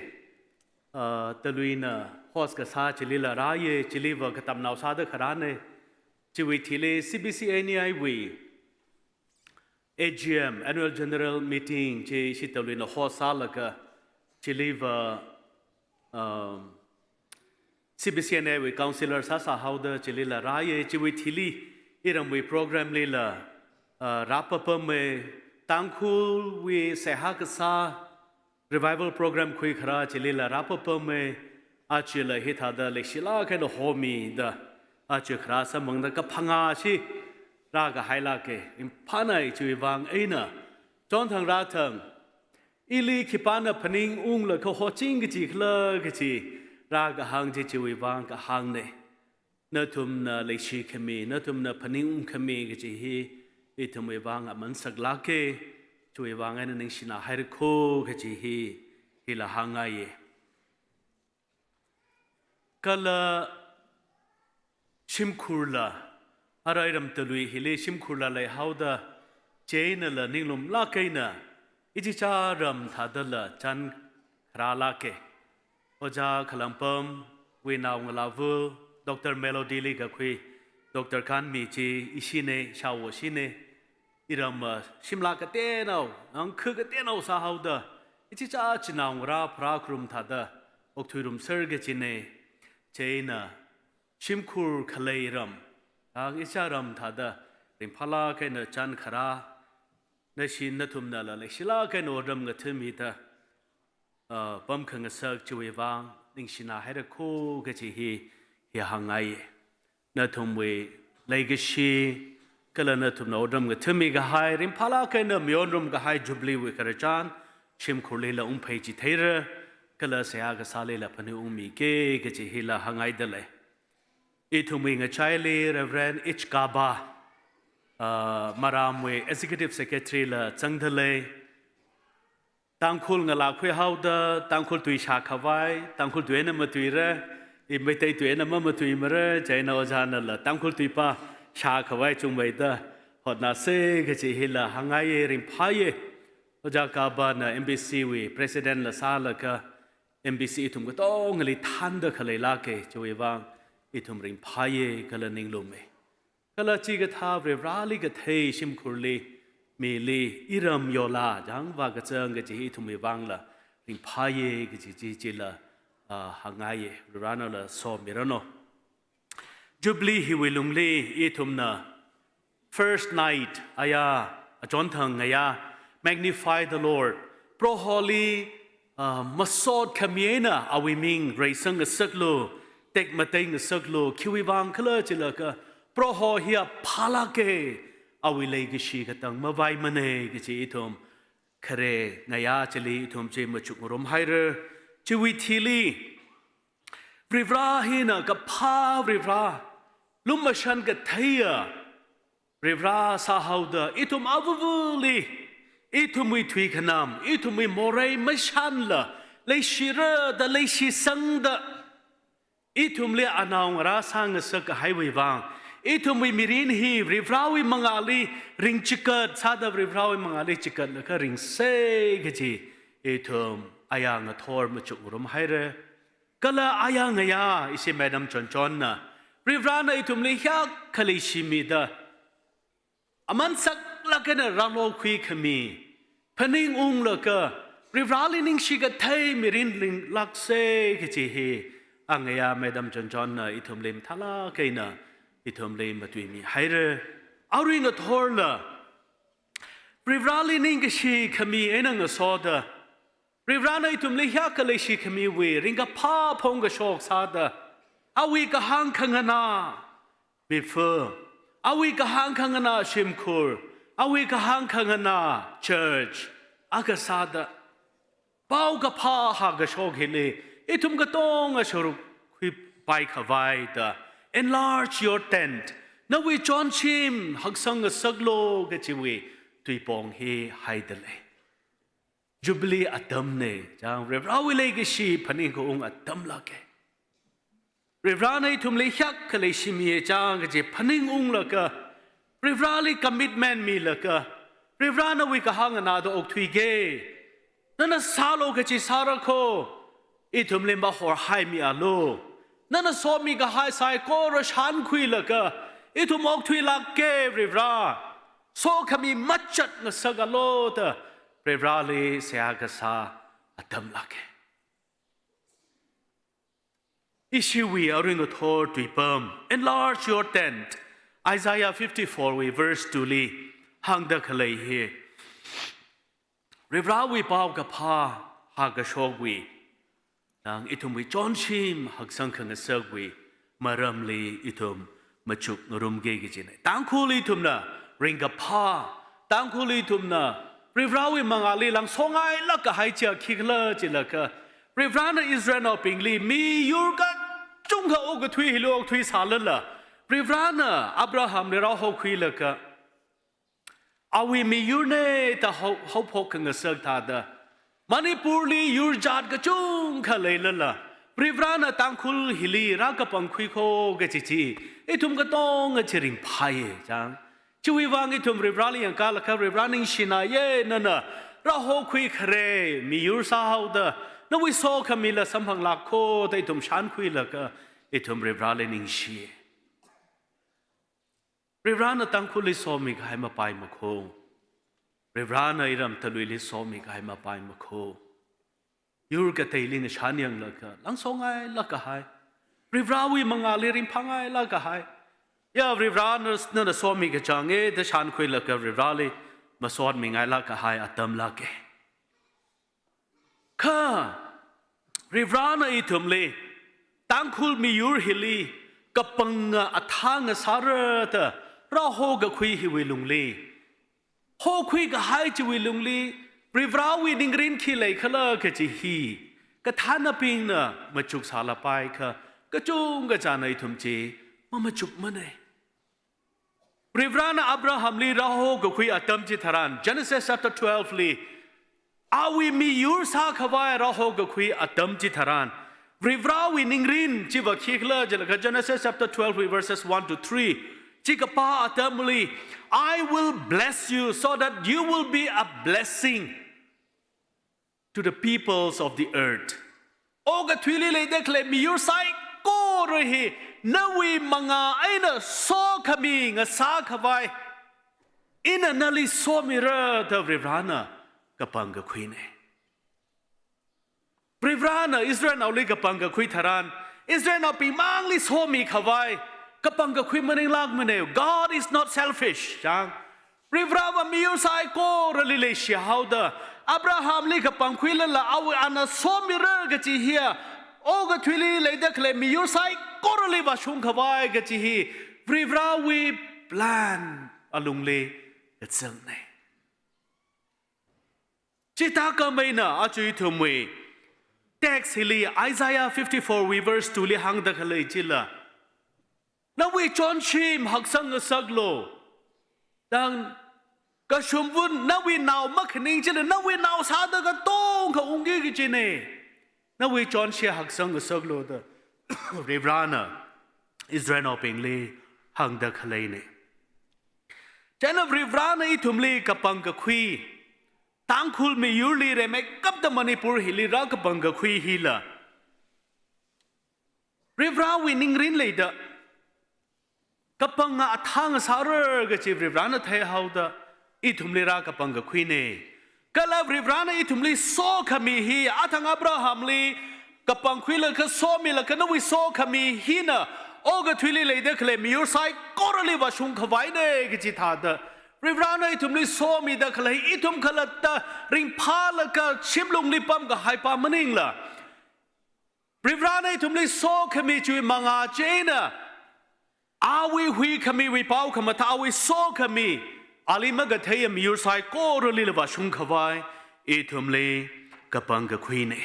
uh, Taluina host kasā chilila rāya, chiliva katamnao sāda kharāna. Chiwui thili C B C N E I wui A G M, Annual General Meeting chi ishi Taluina host sālaga, chiliva, um, C B C N E I wui councillor sāsā haoda chilila rāya. Chiwui thili iramwui program lila, uh, rāpapama, Tangkhulwui seihā kasā revival program khuikharā chilila rāpapama, ajala hithāda leishilāk eina homida aja kharā samphangda kaphangā shi rākahailāka. Ringphānai, chiwui vang eina chonthang rāthang ili khipāna phaningunglaga hoching kaji khala kaji rākahāng chi chiwui vang kahāngna. Nathumna leishikhami, nathumna phaningungkhami kaji hi ithumwui vang aman saklāka, chiwui vang eina ningshina haira kho kaji hi, hila hāngngaiya. Kala shimkhurla, ara iram Talui hili shimkhurla leihaoda, chieina la ninglumlāk eina, ichichā ram thādala chān kharālāka. Ojā Khalangpamwui naongalāva, Doctor Melody li kakhui, Doctor Kanmi chi ishina, shawo shina. Iram, uh, shimlāk kateonao, angkha kateonao sāhaoda, ichichā chinaongarā pharākharum thāda okthuirumser kajina. Chieina shimkhur khalei ram, ang ichichā ram thāda ringphālāk eina chān kharā, nashi nathumnala leishilāk eina otram ngathāmida, uh, pamkhangasak chiwui vang ningshina haira kho kaji hi, hi hāngngaiya. Nathumwui leikashi, kala nathumna otram ngathāmi kahai, ringphālāk eina mayonrum kahai Jubilee wui khararchan shimkhurlila ungpheichitheira, kala seihā kasālila phaningungmika kaji hila hāngngaidalei. Ithumwui ngachaili Reverend H Kaba, uh, Maramwui Executive Secretary la zangdalei. Tangkhul ngalā khuihaoda, Tangkhul tui shākhavai, Tangkhul tui eina matuira, i Meitei tui eina mamatuimara, chieina ojānala Tangkhul tuipā shākhavai chungmeida hotnāsa kaji hila hāngngaiya, ringphāya. Ojā Kabana M B C wui President la sālaga, M B C ithum katongali thānda khaleilāka, chiwui vang ithum ringphāya kala ningluma. Kala chikathā Varivarāli kathei shimkhurli, mili, iram yola, jangva kachang kaji ithumwui vangla ringphāya kaji chi chila, ah, hāngngaiya, Varivarānala somiranu. Jubilee hiwui lungli ithumna first night, aya, achonthang ngayā, magnify the Lord. Proholi, ah, masot khami eina awui ming reisāngasaklu, tekmateingasaklu, khiwui vang khala chilaga, Proho hiya phālāka, awui leikashi katang mavaimana kaji ithum khare ngayā chili ithum chi machukngarum haira. Chiwui thili, Varivarā hina kaphā Varivarā, lumashan katheiya Varivarā sāhaoda, ithum avuvuli, ithumwui thuikhanam, ithumwui morei mashanla, leishira da leishisangda, ithumli anaongarā sāngasak kahaiwui vang, ithumwui mirin hi Varivarāwui mangāli ringchikat sāda, Varivarāwui mangāli chikatlaga ringsa kaji ithum aya ngathor machukngarum haira. Kala aya ngayā ishi Madam Chonchonna, Varivarāna ithumli hiyākha leishimida, aman saklāk eina rālo khuikhami, phaningunglaga, Varivarāli ningshi kathei mirin ringlāksa kaji hi, angayā Madam Chonchonna ithumli mathālāk eina ithumli matuimi haira. Arui ngathorla, Varivarāli ningkashi khami eina ngasoda, Varivarāna ithumli hiyākha leishi khamiwui ringkaphā phongkashok sāda, awui kahāng khanganā mipha, awui kahāng khanganā shimkhur, awui kahāng khanganā church akha sāda, paokaphā hāngkashok hili ithum katonga sharuk khui pai khavai da, "Enlarge your tent." Nawui chonshim haksang ngasaklu kachiwui tuipong hi haida lei. Jubilee atamna, chang Varivarāwui leikashi phaningkaung atam lāka. Varivarāna ithumli hiyākha leishimiya chang kaji phaningunglaga, Varivarāli commitment milaga, Varivarā nawui kahāng nganāda okthuika. Nana sālu kachi sāra kho, ithumli mahorhaimialu. Nana somi kahai saikora shānkhuilaga, ithum okthuilāka Varivarā. Sokhami machat ngasakalu da Varivarāli seihā kasā atam lāka. Ishiwui arui ngathor tuipam, "Enlarge your tent." Isaiah fifty-four wui verse two li hāngda khalei hi, Varivarāwui paokaphā hākashokwui, nang ithumwui chonshim haksang khangasakwui maramli ithum machuk ngarumki kajina. Tangkhul ithumna ringkaphā, Tangkhul ithumna Varivarāwui mangāli langsongailāk kahai chiya khikhala jilaga, Varivarāna Israelnaobingli miyur kachungkha okathui hili okthuisālala, Varivarāna Abrahamli rāhokhuilaga, awui miyurna da hao-, haophok khangasak thāda, Manipurli yur jat kachungkha leilala, Varivarāna Tangkhul hili rākapangkhui kho kaji chi, ithum katonga chi ringphāya chang. Chiwui vang ithum Varivarāli yangkālaga, Varivarā ningshināya, nana rāhokhui khare, miyur sāhaoda, nawui sokhamila samphanglāk kho da ithum shānkhuilaga, ithum Varivarāli ningshi. Varivarāna Tangkhulli somi kahai mapaimana kho. Varivarāna iram taluili somi kahai mapaimana kho. Yur kateili ngashan yanglaga, langsongailāk kahai, Varivarāwui mangāli ringphāngailāk kahai. Ya Varivarāna, nana somi kachanga da shānkhuilaga Varivarāli masotmingailāk kahai atam lāka. Kha Varivarāna ithumli, Tangkhul miyur hili kapanga athang ngasāra da rāhokakhui hiwui lungli, hokhui kahai chiwui lungli, Varivarāwui ningrin khi leikhala kaji hi, kathānabingna machuk sālapai kha, kachungkha china ithum chi mamachukmana. Varivarāna Abrahamli rāhokakhui atam chitharan, Genesis chapter twelve li, awui miyur sākhavai rāhokakhui atam chitharan, Varivarāwui ningrin chiva khikhala jilaga Genesis chapter twelve wui verses one to three chi kapā atamli, "I will bless you so that you will be a blessing to the peoples of the earth." Okathuili leida khalei miyur saikora hi nawui mangā eina sokhami ngasākhavai ina nali somira da Varivarāna kapangkakhuina. Varivarāna Israelnaoli kapangkakhui tharan, Israelnaobing mangli somikhavai kapangkakhui maninglākmana. God is not selfish, chang. Varivarāva miyur saikorali leishihaoda, Abrahamli kapangkhuilala awui ana somira kaji hiya, okathuili leida khalei miyur saikorali vāshungkhavai kaji hi, Varivarāwui plan alungli kazangna. Chithākhameina aja ithumwui text hili Isaiah fifty-four wui verse two li hāngda khalei chila, "Nawui chonshim haksang ngasaklu. Nang kashumvun nawui nao makhaning chila nawui nao sāda katongkha ungki kajina. Nawui chonshim haksang ngasaklu," da Varivarāna Israelnaobingli hāngda khaleina. Chieina Varivarāna ithumli kapangkakhui, Tangkhul miyurli rimeikapta Manipur hili rākapangkakhui hila, Varivarāwui ningrin leida kapanga athang ngasāra kaji Varivarāna theihaoda ithumli rākapangkakhuina. Kala Varivarāna ithumli sokhami hi, athang Abrahamli kapangkhuilaga somilaga nawui sokhami hina okathuili leida khalei miyur saikorali vāshungkhavaina kaji thāda, Varivarāna ithumli somida khalei ithum khalatta ringphālaga shimlungli pamkahaipa maningla, Varivarāna ithumli sokhami chiwui mangā chieina, awui huikhamiwui paokhamathā, awui sokhami, ali makatheiya miyur saikoralila vāshungkhavai ithumli kapangkakhuina.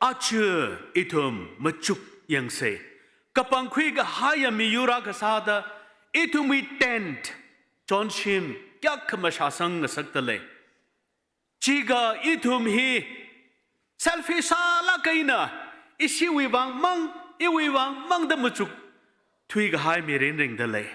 Aja ithum machuk yangsa. Kapangkhui kahaiya miyur akha sāda, ithumwui tent, chonshim, kayākha mashāsang ngasakta lei. Chiakha ithum hi selfish sālāk eina, ishiwui vāng mang, iwui vāng mangda machukthui kahai mirin ringda lei.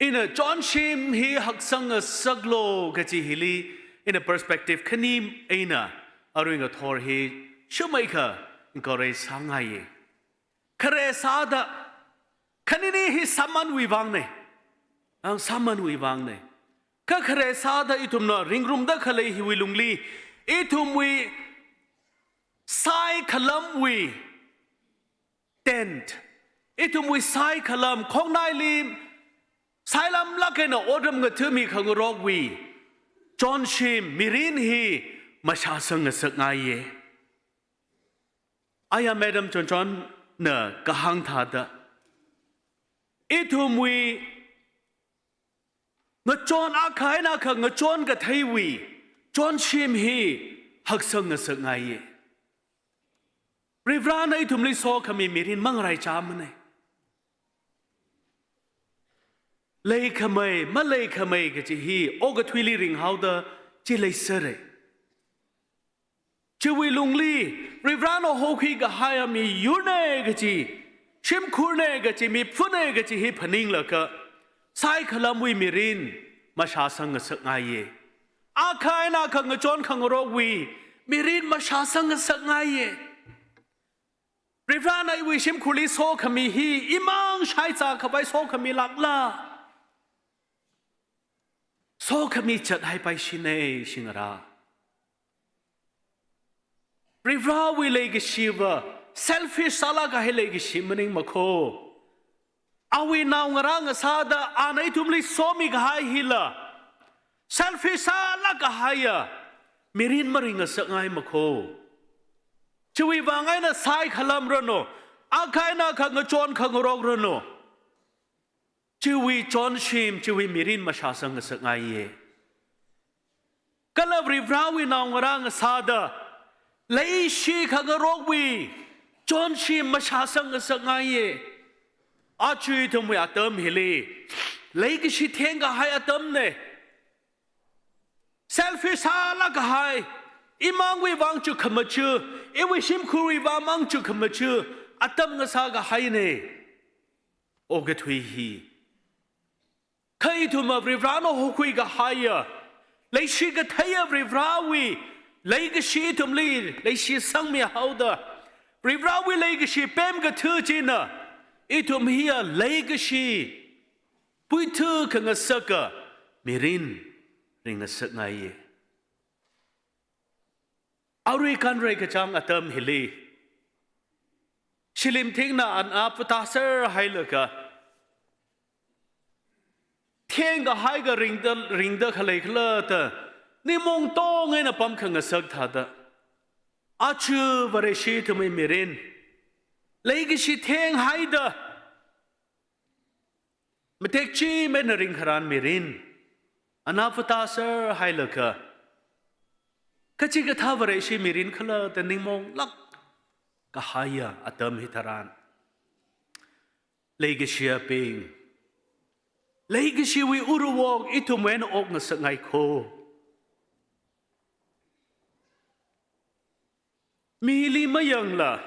Ina chonshim hi haksang ngasaklu kachi hili, ina perspective khani eina arui ngathor hi shumai kha encourage sāngaiya. Khare sāda, khanini hi sāmanwui vāngna, ang sāmanwui vāngna. Kha khare sāda ithumna ringrumda khalei hiwui lungli, ithumwui saikhalamwui tent, ithumwui saikhalam, khongnaili sailamlāk eina otram ngathami khangarokwui chonshim mirin hi mashāsang ngasakngaiya. Aya Madam Chonchonna kahāng thāda, ithumwui ngachon akha eina akha ngachon katheiwui chonshim hi haksang ngasakngaiya. Varivarana ithumli sokhami mirin mangaraichāmana. Leikhamei, maleikhamei kachi hi okathuili ringhaoda chi leisera. Chiwui lungli, Varivarana hokhui kahaiya miyurna kachi, shimkhurna kachi, miphuhna kachi hi phaninglaga, saikhalamwui mirin mashāsang ngasakngaiya. Akha eina akha ngachon khangarokwui mirin mashāsang ngasakngaiya. Varivarana iwui shimkhurli sokhami hi, imang shaichā khavai sokhamilākla, sokhami chat haipaishina shingarā. Varivarawui leikashiva selfish sālāk kahai leikashi maningmakho. Awui naongarā ngasāda ana ithumli somi kahai hila selfish sālāk kahaiya mirin maring ngasakngaimakho. Chiwui vāng eina saikhalamranu, akha eina akha ngachon khangarokranu, chiwui chonshim, chiwui mirin mashāsang ngasakngaiya. Kala Varivarawui naongarā ngasāda, leishi khangarokwui chonshim mashāsang ngasakngaiya. Aja ithumwui atam hili, leikashi thengkahai atamna. Selfish sālāk kahai, imangwui vāng chukhamaja, iwui shimkhurwui vāng mang chukhamaja atam ngasā kahaina okathui hi. Kha ithumva Varivarana hokhui kahaiya, leishi katheiya Varivarawui leikashi ithumli leishi sangmihaoda, Varivarawui leikashi pemkatha china ithum hiya leikashi puithu khangasaka mirin ring ngasakngaiya. Arui kanrei kachang atam hili, shilim thingna ana phatāser hailaga, thengkahai kha ringda, ringda khalei khala da, ningmaong tong eina pamkhangasak thāda, aja Vareshi ithumwui mirin leikashi thenghaida, matek chimei eina ringkharā mirin ana phatāser hailaga, kachikathā Vareshi mirin khala da ningmaonglāk kahaiya atam hitharan, leikashiyabing, leikashiwui urwui wok ithumwui eina ok ngasakngaikho. Mili mayangla,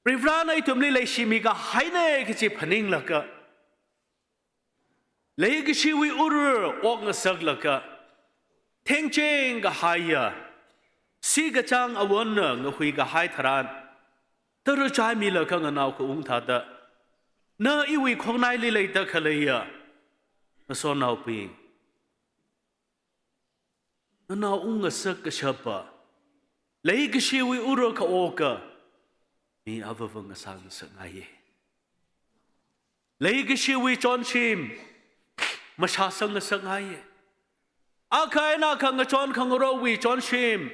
Varivarana ithumli leishimi kahaina kachi phaninglaga, leikashiwui urwui wok ngasaklaga, thengcheng kahaiya, si kachāng awonna ngahui kahai tharan, tara chaimilaga nganao kaung thāda, na iwui khongnaili leida khaleiya ngasotnaobing, nganao ungngasak kashapa, leikashiwui urwui khaoka mi avāva ngasā ngasakngaiya. Leikashiwui chonshim mashāsang ngasakngaiya. Akha eina akha ngachon khangarokwui chonshim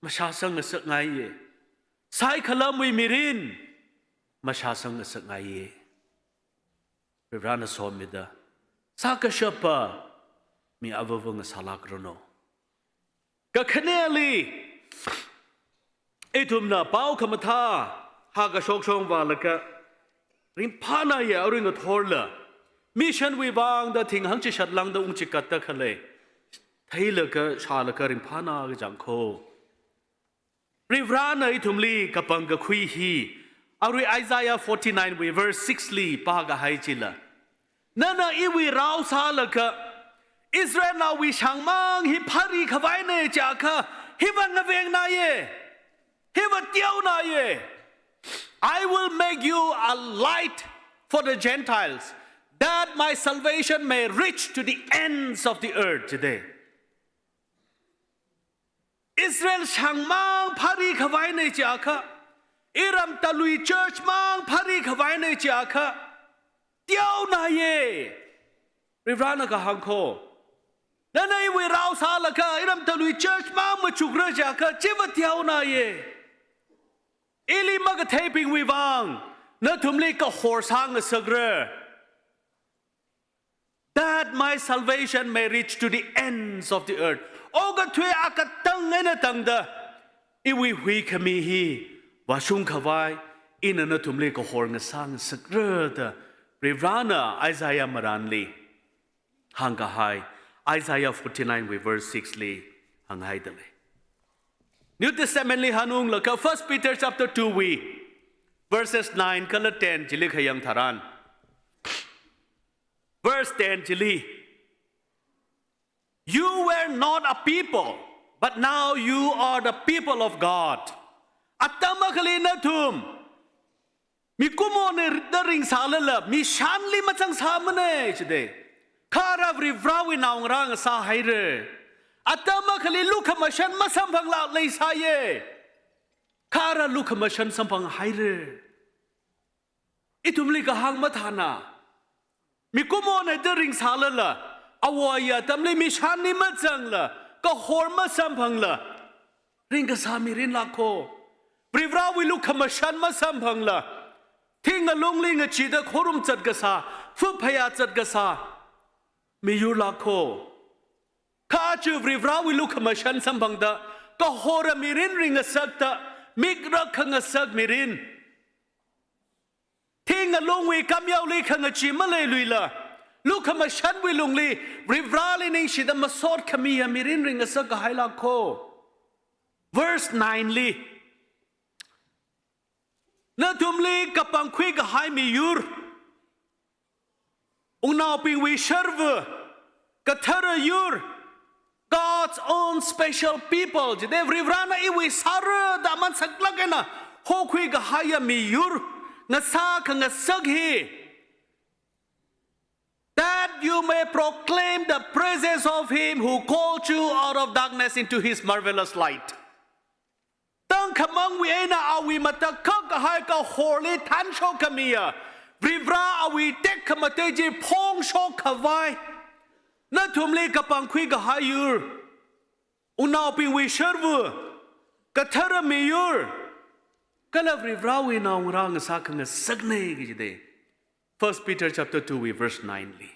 mashāsang ngasakngaiya. Saikhalamwui mirin mashāsang ngasakngaiya. Varivarana somida, sākashapa mi avāva ngasālākranu. Kakhaneli, Ithumna pao khamathā hākashok shong vālaga, ringphānāya arui ngathorla, mission wui vangda thing hangchishat lāngda ungchikatta khalei theilaga, shālaga ringphānā kachang kho. Varivarana ithumli kapangkakhui hi, arui Isaiah forty-nine wui verse six li pākahai chila, nana iwui rao sālaga, Israelnaowui shāngmang hi phari khavaina jiakha, hiva ngavengnāya, hiva teonāya. "I will make you a light for the Gentiles, that my salvation may reach to the ends of the earth," jide. Israel shāngmang phari khavaina jiakha, iram talui church mang phari khavaina jiakha, teonāya. Varivarana kahāng kho. Nana iwui rao sālaga, iram talui church mang machukra jiakha, chiva teonāya. Ili makatheibingwui vang, nathumli kahor sāngasakra, "that my salvation may reach to the ends of the earth." Okathui akatang eina tangda, iwui huikhami hi vāshung khavai, ina nathumli kahor ngasāngasakra da, Varivarana Isaiah marānli hāngkahai, Isaiah forty-nine wui verse six li hānghaida lei. New Testament li hanunglaga First Peter chapter two wui verses nine kala ten chili khayang tharan, verse ten chili, "You were not a people, but now you are the people of God." Atam akhali nathum mikumona da ringsālala, mishanli mazangsāmana jide. Kha ara Varivarawui naongarā ngasāhaira. Atam akhali lukhamashan masamphanglāk leisāya. Kha ara lukhamashan samphanghaira. Ithumli kahāng mathāna. Mikumona da ringsālala, āwo āyi atamli mishanli mazangla, kahor masamphangla, ringkasā mirinlāk kho. Varivarawui lukhamashan masamphangla, thing ngalungli ngachida khorum zatkasā, phuphayā zatkasā miyurlāk kho. Kha aja Varivarawui lukhamashan samphangda, kahora mirin ringngasakta, mikrak khangasak mirin, thing ngalungwui kamyaoli khangachee maleiluila, lukhamashanwui lungli Varivarali ningshida masot khamiya mirin ringngasak kahailāk kho. Verse nine li, nathumli kapangkhui kahai miyur, wungnaobingwui sharva, kathara yur, God's own special people jide. Varivarana iwui sāra da aman saklāk eina hokhui kahaiya miyur ngasā khangasak hi, "That you may proclaim the praises of him who called you out of darkness into his marvelous light." Tangkhamangwui eina awui matakhak kahai kahorli thanshok khamiya, Varivara awui tekhamatei chi phongshok khavai, nathumli kapangkhui kahai yur, wungnaobingwui sharva, kathara miyur, kala Varivarawui naongarā ngasā khangasakna kajide. First Peter chapter two wui verse nine li.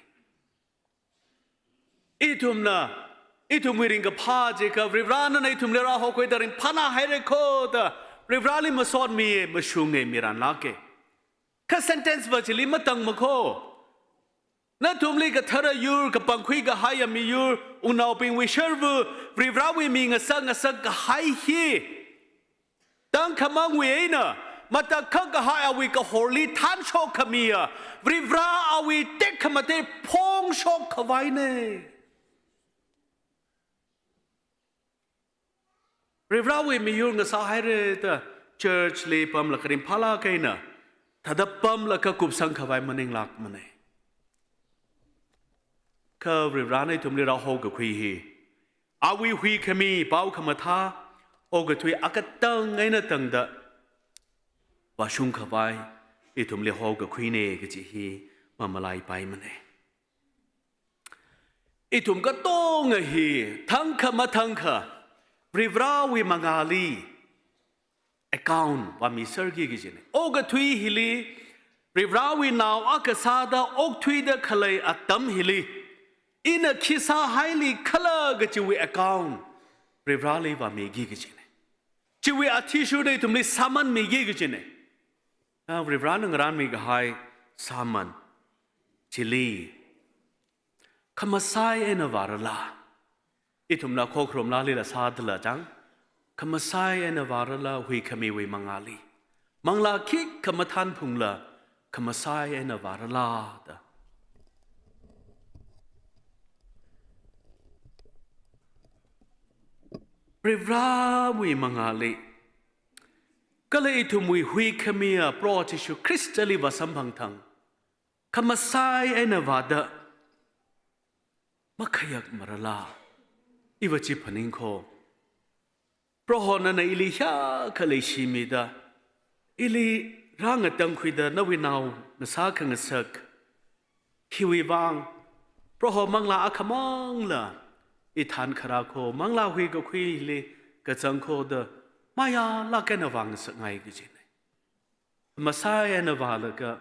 Ithumna, ithumwui ringkaphā jiakha, Varivarana ithumli rāhokhuida ringphānāhaira kho da, Varivarali masotmi, mashunga, miranlāka. Kha sentence va chili matangma kho. Nathumli kathara yur, kapangkhui kahaiya miyur, wungnaobingwui sharva, Varivarawui mi ngasā ngasak kahai hi, tangkhamangwui eina matakhak kahai awui kahorli thanshok khamiya, Varivara awui tekhamatei phongshok khavaina. Varivarawui miyur ngasāhaira da church li pamlaga ringphālāk eina, thāda pamlaga kupsang khavai maninglākmana. Kha Varivarana ithumli rāhokakhui hi, awui huikhami pao khamathā, okathui akatang eina tangda vāshung khavai ithumli hokakhuina kaji hi mamalaipaimana. Ithum katonga hi thangkha mathangkha Varivarawui mangāli account vāmiserki kajina. Okathui hili Varivarawui nao akha sāda okthuida khalei atam hili, ina khi sāhaili khala kajiwui account Varivarali vāmiki kajina. Chiwui athishurda ithumli sāman miki kajina. Varivarana ngarānmi kahai sāman chili khamasai eina vārala. Ithumna khokharum laalila sādala chang. Khamasai eina vārala huikhamiwui mangāli. Manglā khikha mathānphungla khamasai eina vārala da. Varivarawui mangāli. Kala ithumwui huikhamiya Proho Jishu Khristali vāsamphang thang. Khamasai eina vāda makhayakmarala. Iva chi phaningkho. Proho nana ili hiyākha leishimida, ili rāngatangkhuida nawui naona sākhangasak. Khiwui vang, Proho manglā akhamangla ithānkharā kho, manglā huikakhuili kazang kho da, mayālāk eina vāngasakngai kajina. Khamasai eina vālaga,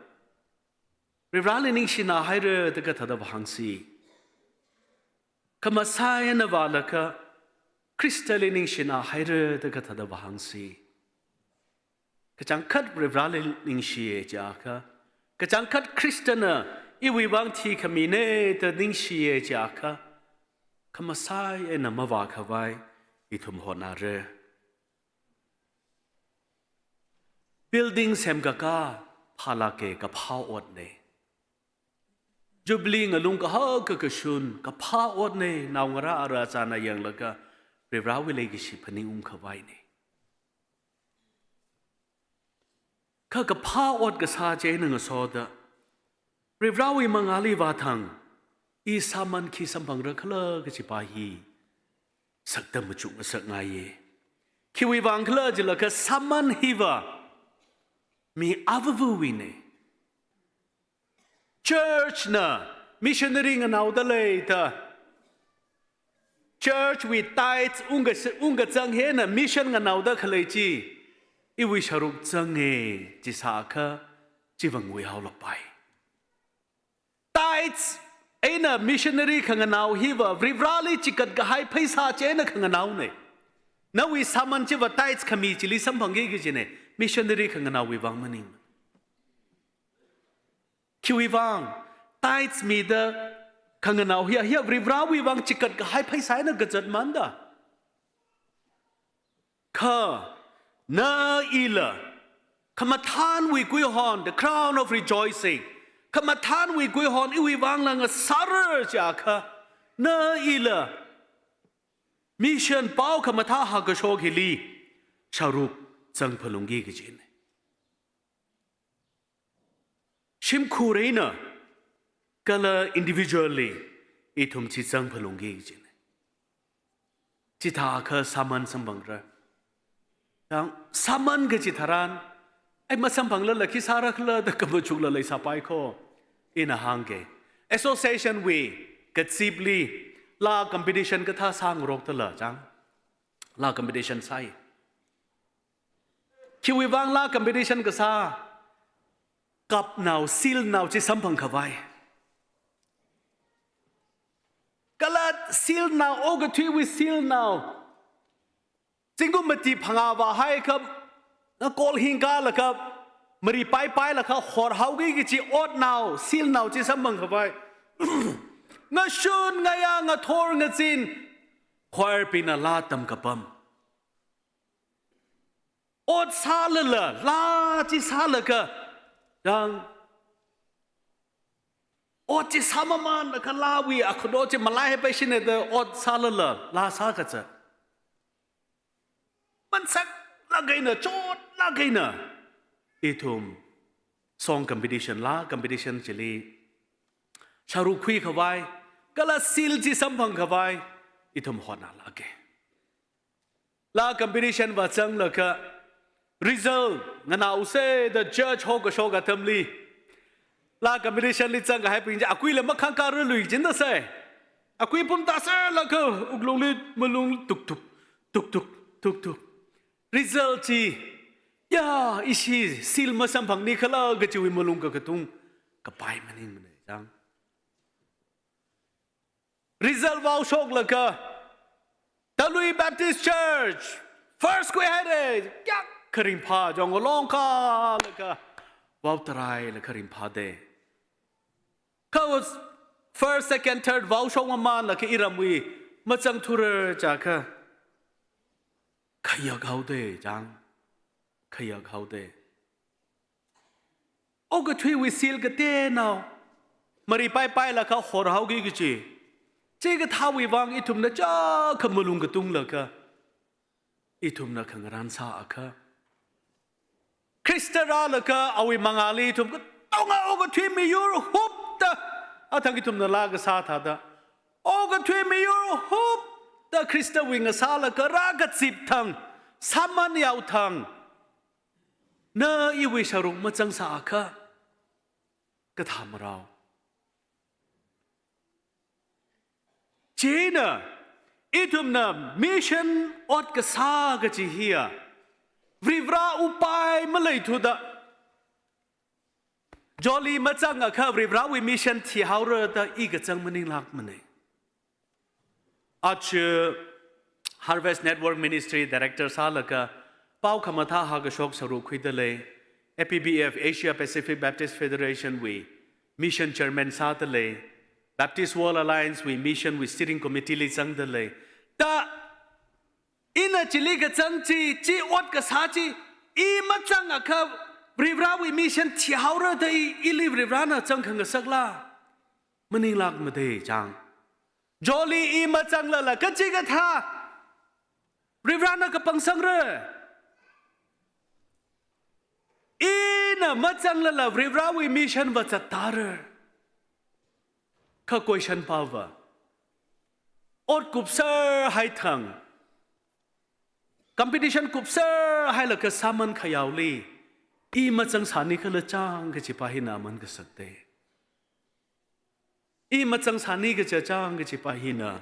Varivarali ningshina haira da kathāda vāhāngsi. Khamasai eina vālaga, Khristali ningshina haira da kathāda vāhāngsi. Kachangkhat Varivarali ningshiya jiakha, kachangkhat Khristana iwui vang thikhamina da ningshiya jiakha, khamasai eina mavākhavai ithum hotnara. Building semkaka phālāka, kaphā otna. Jubilee ngalung kahaka kashun kaphā otna, naongarā ara chāna yanglaga Varivarawui leikashi phaningungkhavaina. Kha kaphā ot kasā chieina ngasoda, Varivarawui mangāli vāthang, i sāman khi samphangra khala kajipa hi sakta machukngasakngaiya. Khiwui vang khala jilaga sāman hiva mi avāvawuina. Church na missionary nganaoda leida, church wui tithes ungka, ungkazang hina mission nganaoda khalei chi, iwui sharuk zanga, chi sākha, chi vānguihaolapai. Tithes eina missionary khanganao hiva, Varivarali chikat kahai pheisā chieina khanganaona. Nawui sāman chiva tithes khami chili samphangki kajina, missionary khanganaowui vang maning. Khiwui vang, tithes mida khanganao hiya, hiya Varivarawui vang chikat kahai pheisā eina kazatmanda. Kha, na ila, khamathānwui kuihon, the crown of rejoicing. Khamathānwui kuihon, iwui vangla ngasāra jiakha, na ila, mission pao khamathā hākashok hili, sharuk zangphalungki kajina. Shimkhur eina, kala individually, ithum chi zangphalungki kajina. Chithākha sāman samphangra. Yang sāman kaji tharan, ai masamphanglala khi sāra khala da kamachuklala sāpai kho, ina hāngka. Association wui kazipli, laa competition kathā sāngarokdala chang. Laa competition sāi. Khiwui vang laa competition kasā, kapnao, sealnao chi samphangkhavai. Kala sealnao, okathuiwui sealnao. Zingkum mati phangā vāhaiakha, na kol hingkalaga, mari paipailakha, horhaoki kaji otnao, sealnao chi samphangkhavai. Ngashun, ngayā, ngathor, ngazin, choir bingna laa tamkapam. Ot sālala, laa chi sālaga, yang, ot chi sāmamanlaga laawui akhado chi malaihaipaishina da ot sālala, laa sākazat. Mansaklāk eina, chotlāk eina, ithum song competition, laa competition chili sharuk khuikhavai, kala seal chi samphangkhavai, ithum hotnalāka. Laa competition vāzanglaga, result nganaosa da judge hokashok atamli, laa competition li zangkahaibing chi akuila makhangkā rālui jindasai. Akui pumtaserlaga wuklungli malung tuktuk, tuktuk, tuktuk. Result chi, ya, ishi seal masamphangni khala kajiwui malung kakatung kapai maningmana chang. Result vaoshoklaga, Talui Baptist Church, First khuihaira, kayākha ringphā, jong along kalaga, vao tarailaga ringphāda. Kha first, second, third vao shokmamānlaga iramwui mazangthura jiakha, khayak haoda chang, khayak haoda. Okathuiwui seal kateonao, mari paipailaga horhaoki kachi. Chikathāwui vang ithumna chākha malung katunglaga, ithumna khangarān sāakha, Khrista rālaga awui mangāli ithum katonga okathui miyur hupta, athang ithumna laa kasā thāda, okathui miyur hupta Khristawui ngasālaga rākazip thang, sāman yao thang, na iwui sharuk mazangsāakha, kathā marao. Chieina, ithumna mission ot kasā kachi hiya, Varivara upai maleithuda, jolly mazangakha Varivarawui mission thihaora da i kachang maninglākmana. Aja Harvest Network Ministry Director sālaga, pao khamathā hākashok sharuk khuidalei, A P B F, Asia Pacific Baptist Federation wui Mission Chairman sādalei, Baptist World Alliance wui Mission wui Steering Committee li zangdalei. Da, ina chili kachang chi, chi ot kasā chi, i mazangakha Varivarawui mission thihaora da i, ili Varivarana zangkhangasakla, maninglākmada chang. Jolly i mazanglala kachikathā Varivarana kapangsangra. Ina mazanglala Varivarawui mission va zattāra. Kha question pava, ot kupserhai thang, competition kupserhailaga sāman khayaoli, i mazangsāni khala chang kachi pa hina aman kasakda. I mazangsāni kachi chang kachi pa hina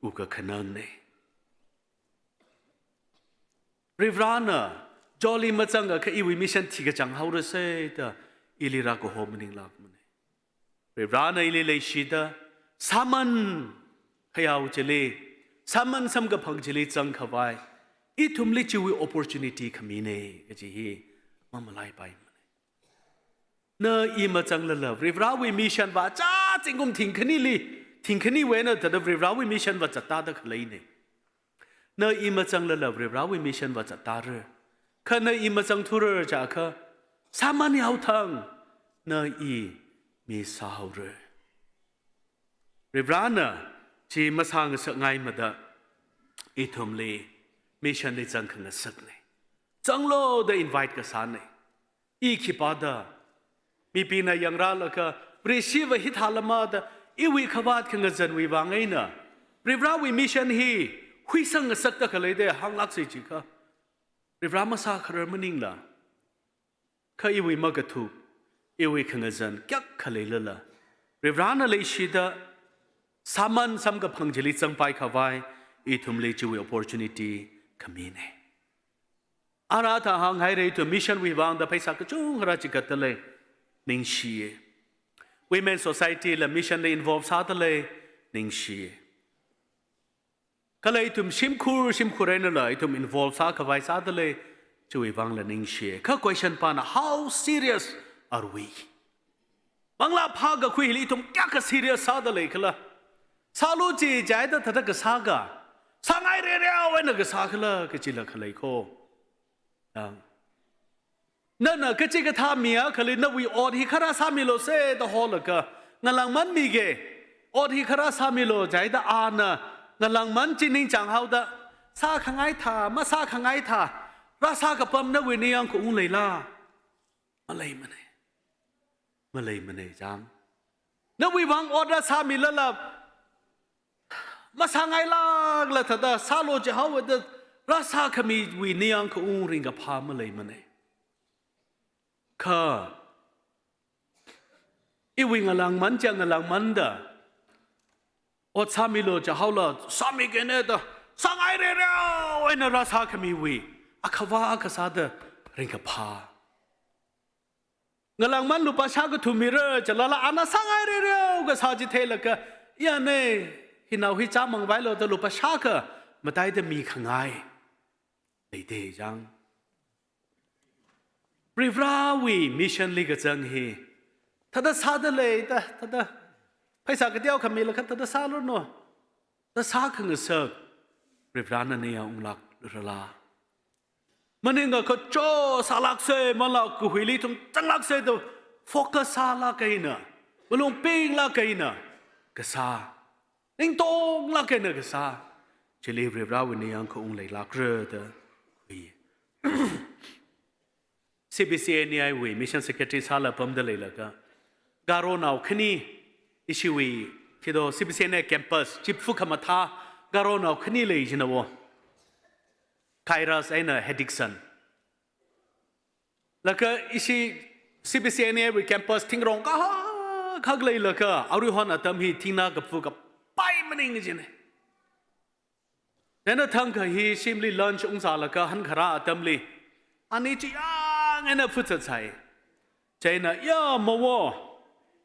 wukkhanangna. Varivarana jolly mazangakha iwui mission thikachang haorasa da ili rākaho maninglākmana. Varivarana ili leishida, sāman khayao chili, sāman samkaphang chili zangkhavai, ithumli chiwui opportunity khamina kachi hi mamalaipaimana. Na i mazanglala Varivarawui mission va chā zingkum thingkhanili, thingkhaniwui eina thāda Varivarawui mission va zattāda khaleina. Na i mazanglala Varivarawui mission va zattāra. Kha na i mazangthura jiakha, sāman yao thang, na i mi sāhaora. Varivarana chi masāngasakngaimada, ithumli mission li zangkhangasakna. Zanglu da invite kasāna. I khipāda, mibingna yangrālaga, Vareshiva hithālamada, iwui khavāt khangazanwui vang eina, Varivarawui mission hi huisang ngasakda khaleida hānglāksa jiakha, Varivara masākharar maningla, kha iwui makathuk, iwui khangazan kayākha leilala, Varivarana leishida, sāman samkaphang chili zangpaikhavai, ithumli chiwui opportunity khamina. Ara thāda hānghaira, ithum mission wui vangda pheisā kachungkha rāchigatdalei, ningshiya. Women Society la mission li involve sādalei, ningshiya. Kala ithum shimkhur shimkhur einala ithum involve sākhavai sādalei, chiwui vangla ningshiya. Kha question pana, how serious are we? Manglā phākakhui hili ithum kayākha serious sāda leikhala? Sālu chi jihaida thāda kasā ka, sāngairereo eina kasā khala kachila khalei kho. Yang, nana kachikathā mi akhali nawui ot hi kharā sāmilu se da holaga, ngalāngman miki, ot hi kharā sāmilu jihaida ana ngalāngman chi ningchāng haoda, sākhangai thā, masākhangai thā, rāsā kapam nawui ningyāng kaung leila? Maleimana. Maleimana chang. Nawui vang ot rāsāmilala, masāngailākla thāda sālu jihaoda rāsākhamiwui ningyāng kaung ringkaphā maleimana. Kha iwui ngalāngman chi ngalāngmanda, ot sāmilu jihaola sāmikina da, sāngairereo eina rāsākhamiwui akhavā akha sāda ringkaphā. Ngalāngman lupā shākha thumira jilala ana sāngairereo kasā chi theilaga, ya ne, hinao hi chāmangvailu da lupā shākha mataida mikhangai. Lei Te chang. Varivarāwui mission li kazang hi. Thāda sāda lei da, thāda pheisā kateokha milaga thāda sālu no. Thāda sākhangasak Varivarāna nayā unglākrala. Maningakha cho sālāksei, malā kahuili ithum zanglāksei da focus sālāk eina, malung pinglāk eina kasā, ningtonglāk eina kasā chili Varivarāwui nayā khaung leilākra da hui. C B C N E I wui Mission Secretary sāla pamda leilaga, Garonao khani, ishiwui, khi do C B C N E I campus, chipfu khamathā, Garonao khani lei jina wo. Kairos eina Hedickson. Laga ishi C B C N E I wui campus thingrong kahak hak leilaga, aruihon atam hi thingna kapfu kapai maning jina. Nana thangkha hi shimli lunch ungzālaga hankharā atamli, ani chiyāng eina phutsat sai. Chieina, ya mawo,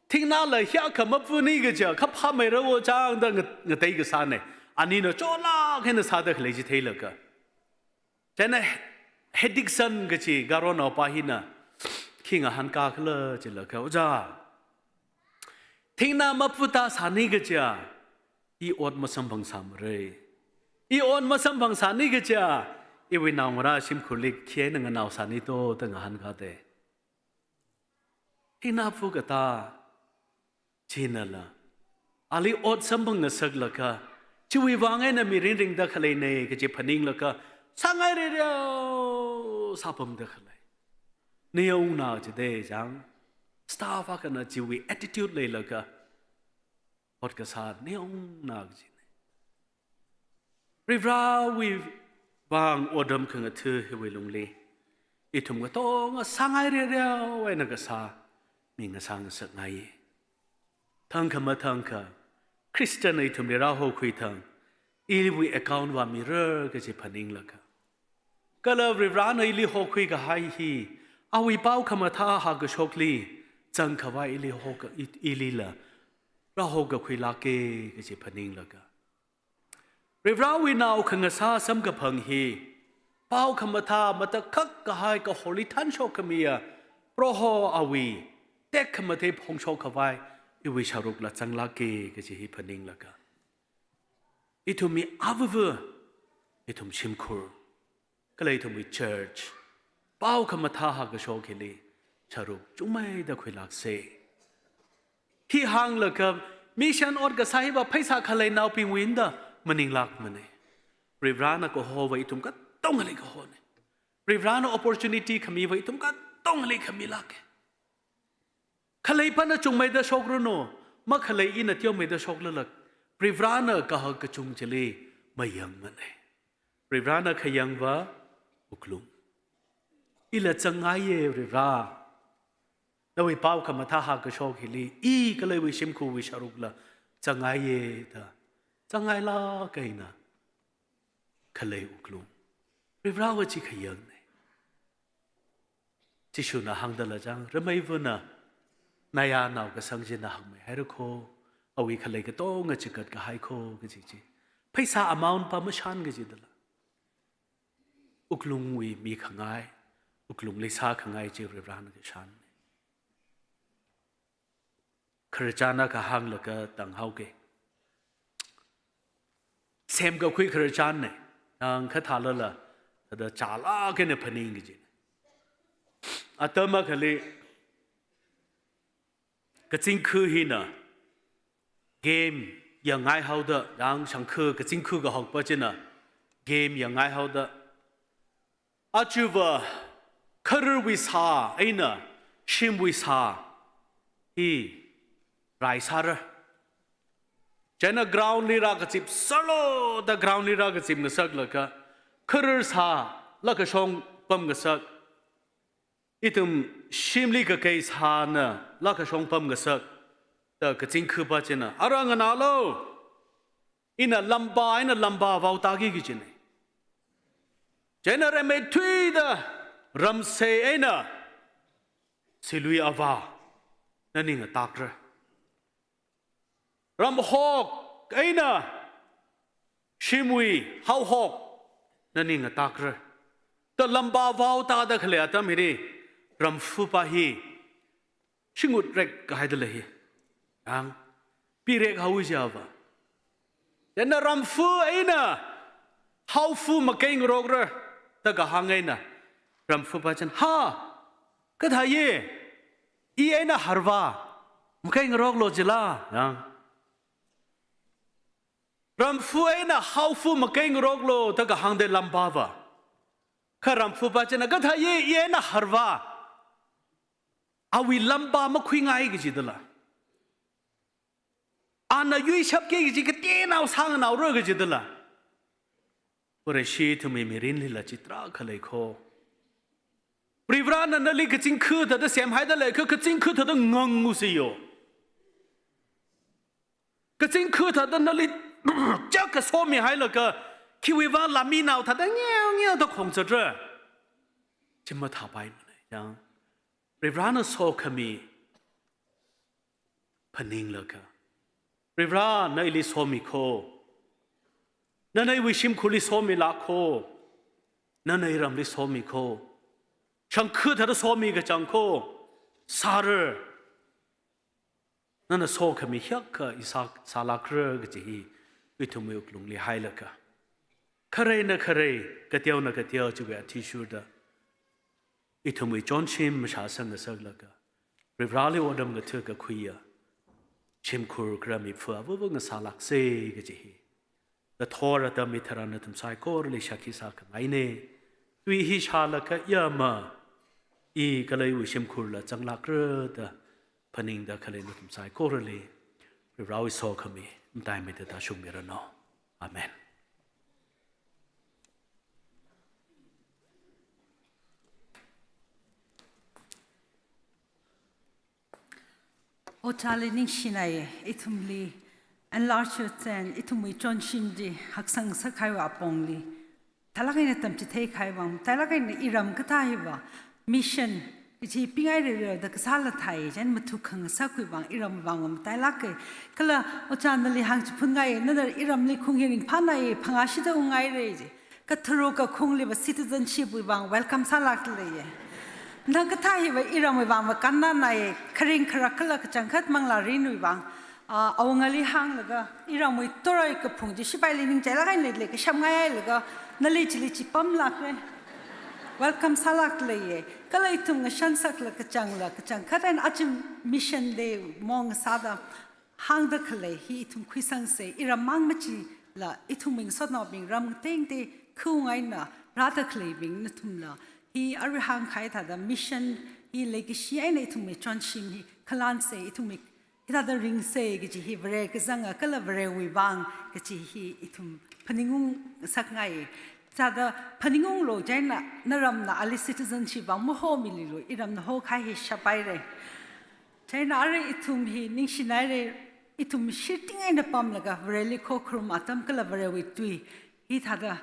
thingnala hiyākha mapfuni kaja, kaphā meira wo chang da nga-, ngatei kasāna. Anina cholāk eina sāda khalei chi theilaga. Chieina Hedickson kachi Garonaopa hina khi ngahānkā khala chilaga, ojā, thingna mapfuta sāni kaja, i ot masamphangsāmara. I ot masamphangsāni kaja, iwui naongarā shimkhurli khi eina nganao sāni to da ngahānkā te. Thingna pfu katā chinala, ali ot samphang ngasaklaga, chiwui vang eina mirin ringda khaleina kaji phaninglaga, sāngai rereo sāpamda khalei. Nayā ungna chida chang, staff akhana chiwui attitude leilaga ot kasā nayā ungna kajina. Varivarāwui vang otram khangatha hiwui lungli, ithum katonga sāngai rereo eina kasā mi ngasā ngasakngai. Thangkha mathangkha, Christian ithumli rāhokhui thang, iwui account vāmira kaji phaninglaga. Kala Varivarāna ili hokhui kahai hi, awui pao khamathā hakashokli, zangkhavai ili hoka-, i-, ilila rāhokakhuilāka kaji phaninglaga. Varivarāwui nao khangasā samkaphang hi, pao khamathā matakhak kahai kahorli thanshok khamiya, Proho awui tekhamatei phongshok khavai, iwui sharukla zanglāka kaji hi phaninglaga. Ithumwui avava, ithum shimkhur, kala ithumwui church, pao khamathā hakashok hili sharuk chungmeida khuilāksa. Hi hānglaga mission ot kasā hiva pheisā khalei naobingwui eina da maninglākmana. Varivarāna kahova ithum katongali kahona. Varivarāna opportunity khamiva ithum katongali khamilāka. Khalei pana chungmeida shokranu, makhalei ina teomeida shoklala, Varivarāna kahak kachung chili mayangmana. Varivarāna khayangva wuklung. Ila zangngaiya Varivarā. Nawui pao khamathā hakashok hili, i kala iwui shimkhurwui sharukla zangngaiya da, zangngailāk eina khalei wuklung. Varivarāva chi khayangna. Jishuna hāngdala chang, rameivana nayā nao kasang china hakmei haira kho, awui khalei katonga chigat kahai kho kaji chi. Pheisā amount pa mashān kajidala. Wuklungwui mikhangai, wuklungli sākhangai chi Varivarāna kashan. Khararchan akha hānglaga tanghaoka. Semkakhui khararchanna, yang khathālala, thāda chālāk eina phaning kaji. Atam akhali, kazingkha hina game yangngai haoda, yang shangkha kazingkha kahokpa china game yangngai haoda, achuva khararwui sā eina shimwui sā hi rai sāra. Chieina ground li rākazip sālu da ground li rākazip ngasaklaga, kharar sāla kashong pamngasak, ithum shimli kakei sānala kashong pamngasak da kazingkhapa china, ara nganālu, ina lamba eina lamba vaotāki kajina. Chieina rameithuida ramsei eina silui avā, nani ngatakra. Ramhok eina shimwui haohok, nani ngatakra. da lambā vao tāda khalei atam hili, ramfupa hi shingut rek kahaida lei hi. Yang, pirek haowa jiva. Chieina ramfu eina haofu makei ngarokra da kahāng eina, ramfupa china, ha, kathāya, i eina harva, makei ngaroklu jila, yang. Ramfu eina haofu makei ngaroklu da kahāng de lambāva. Kha ramfupa china, kathāya, i eina harva, awui lambā makhuingai kaji dala, ana yuishapki kaji kateonao sānganaora kaji dala. Vareshi, ithumwui mirinlila chi tarākha lei kho. Varivarana nali kachingkha thāda semhaida lei kha, kachingkha thāda ngangu siyo. Kachingkha thāda nali chak kasomihailaga, khiwui vang laminao thāda ngeo ngeo da khongzatra. Chi mathāpaimana. Yang, Varivarana sokhami phaninglaga, Varivara, na ili somi kho. Nana iwui shimkhurli somilāk kho. Nana iramli somi kho. Shangkha thāda somi kachang kho. Sāra. Nana sokhami hiyākha i sā, sālākra kaji hi ithumwui wuklungli hailaga, kharena kharei, kateona kateo chiwui athishurda ithumwui chonshim mashāsang ngasaklaga, Varivarali otram ngatha kakhuiya shimkhur kharam hi pha avava ngasālāksa kaji hi ngathor atam hitharan nathum saikorali shākhi sākhangaina. Tui hi shālaga yama, i kala iwui shimkhurla zanglākra da phaningda khalei nathum saikorali Varivarawui sokhami mataimeida tāshungmiranu. Amen. Ojāli ningshinai, ithumli enlarge your stand, ithumwui chonshim chi haksang sākahaiwui apongli, thālāk eina tamchithei kahai vang, thālāk eina iram kathā hiva mission kaji pingairei da kasāla thai, chieina mathukhangasakwui vang, iram vang matailāka. Kala ojā nali hāngchiphunngai, nana iramli khung hi ringphānai, phangā shida ungngaira ji. Katharuk kakhungliva citizenship wui vang welcome sālākda leiya. Na kathā hiva iramwui vangva kannanai, kharing kharak kala kachangkhat manglārinwui vang. Ah, awungali hānglaga, iramwui toroi kaphung chi shipaili ningchailāk eina leili kashamngai hailaga, nali chili chi pamlākra. Welcome sālākda leiya. Kala ithum ngashan saklaga kachangla, kachangkhat eina aja mission day mong sāda hāngda khalei hi ithum khuisangsa, iram mang machila, ithumwui ngasotnaobing ram tengte khaung eina rāda khaleibing nathumla, hi arui hāngkahai thāda mission hi leikashi eina ithumwui chonshim hi khalansa, ithumwui hithāda ringsa kaji hi Vare kazanga kala Varewui vang kaji hi ithum phaningung sakngai. Thāda phaningunglu, chieina naramna ali citizenship vang mahomililu, iramna hokahai hi shaphaira. Chieina arui ithum hi ningshinaira, ithum shirting eina pamlaga Vareli khokharum atam kala Varewui tui hithāda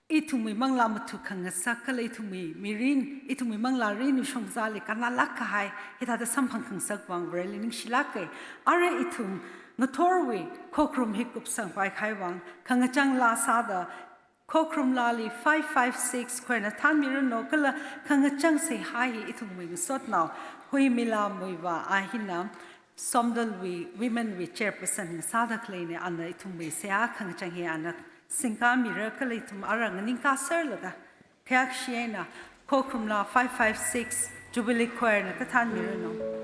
ithumwui manglā mathukhangasak kala ithumwui mirin, ithumwui manglārin shongzali kannalāk kahai hithāda samphangkhangasak vang Vareli ningshilāka. Arui ithum ngathorwui khokharum hi kupsangpai kahai vang, khangachang laa sāda khokharum laali five five six khorna thānmiranu, kala khangachang seihā hi ithumwui ngasotnao Huimila Muivah, a hina Somdalwui women wui chairperson ngasāda khaleina, ana ithumwui seihā khangachang hi ana singkāmira, kala ithum ara nganingkā serlaga khayākshi eina khokharum laa five five six Jubilee Choir na kathānmiranu.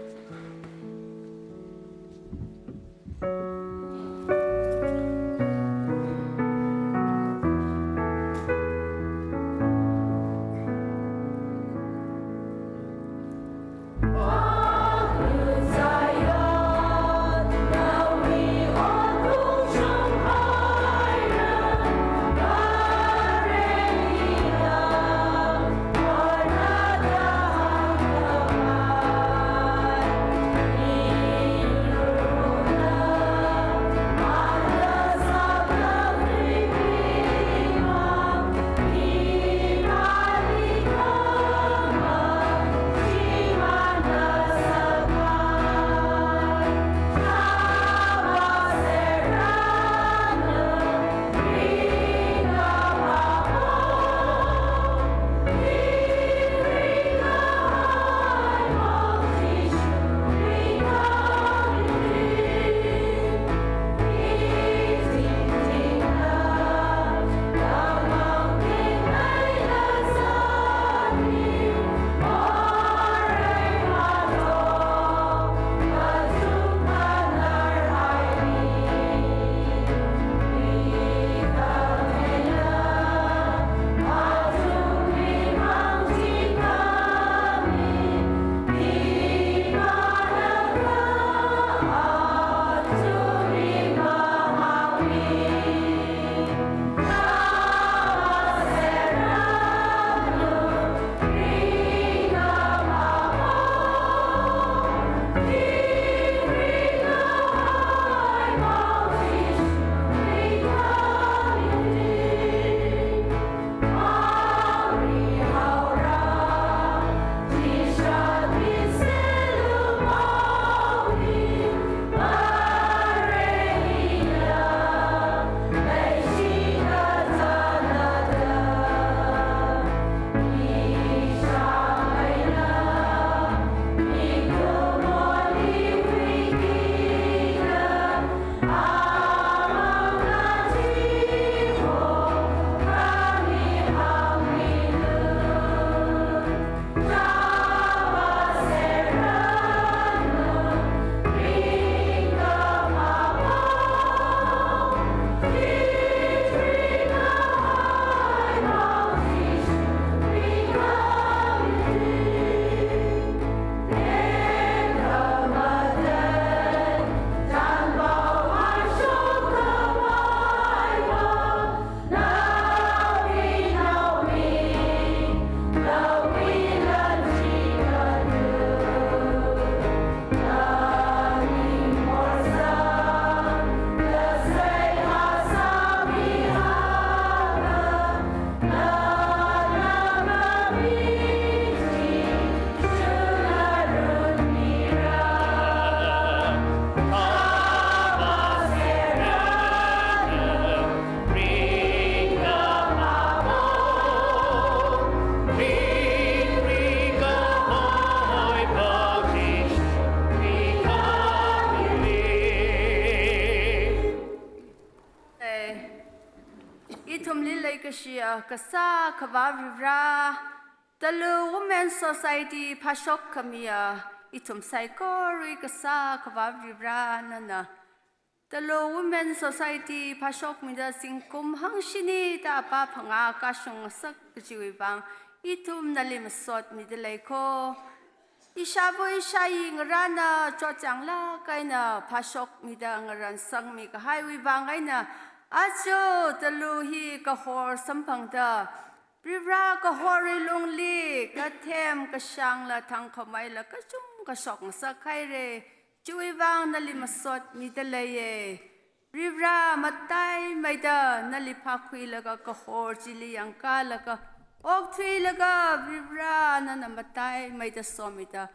Kasā Akhava Varivara, Talui Women Society phāshok khamiya ithum saikorali Kasā Akhava Varivara nana Talui Women Society phāshokmida zingkum hangshini da apā phangā kashung ngasak kajiwui vang ithum nali masotmida lei kho. Ishāva ishāyi ngarāna chotchānglāk eina phāshokmida ngaransangmi kahaiwui vang eina aja Talui hi kahor samphangda Varivara kahorwui lungli kathem kashāngla thangkhameila kachungkha shokngasak haira. Chiwui vang nali masotmida leiya. Varivara mataimeida nali phākhuilaga kahor chili yangkālaga okthuilaga Varivara nana mataimeida somida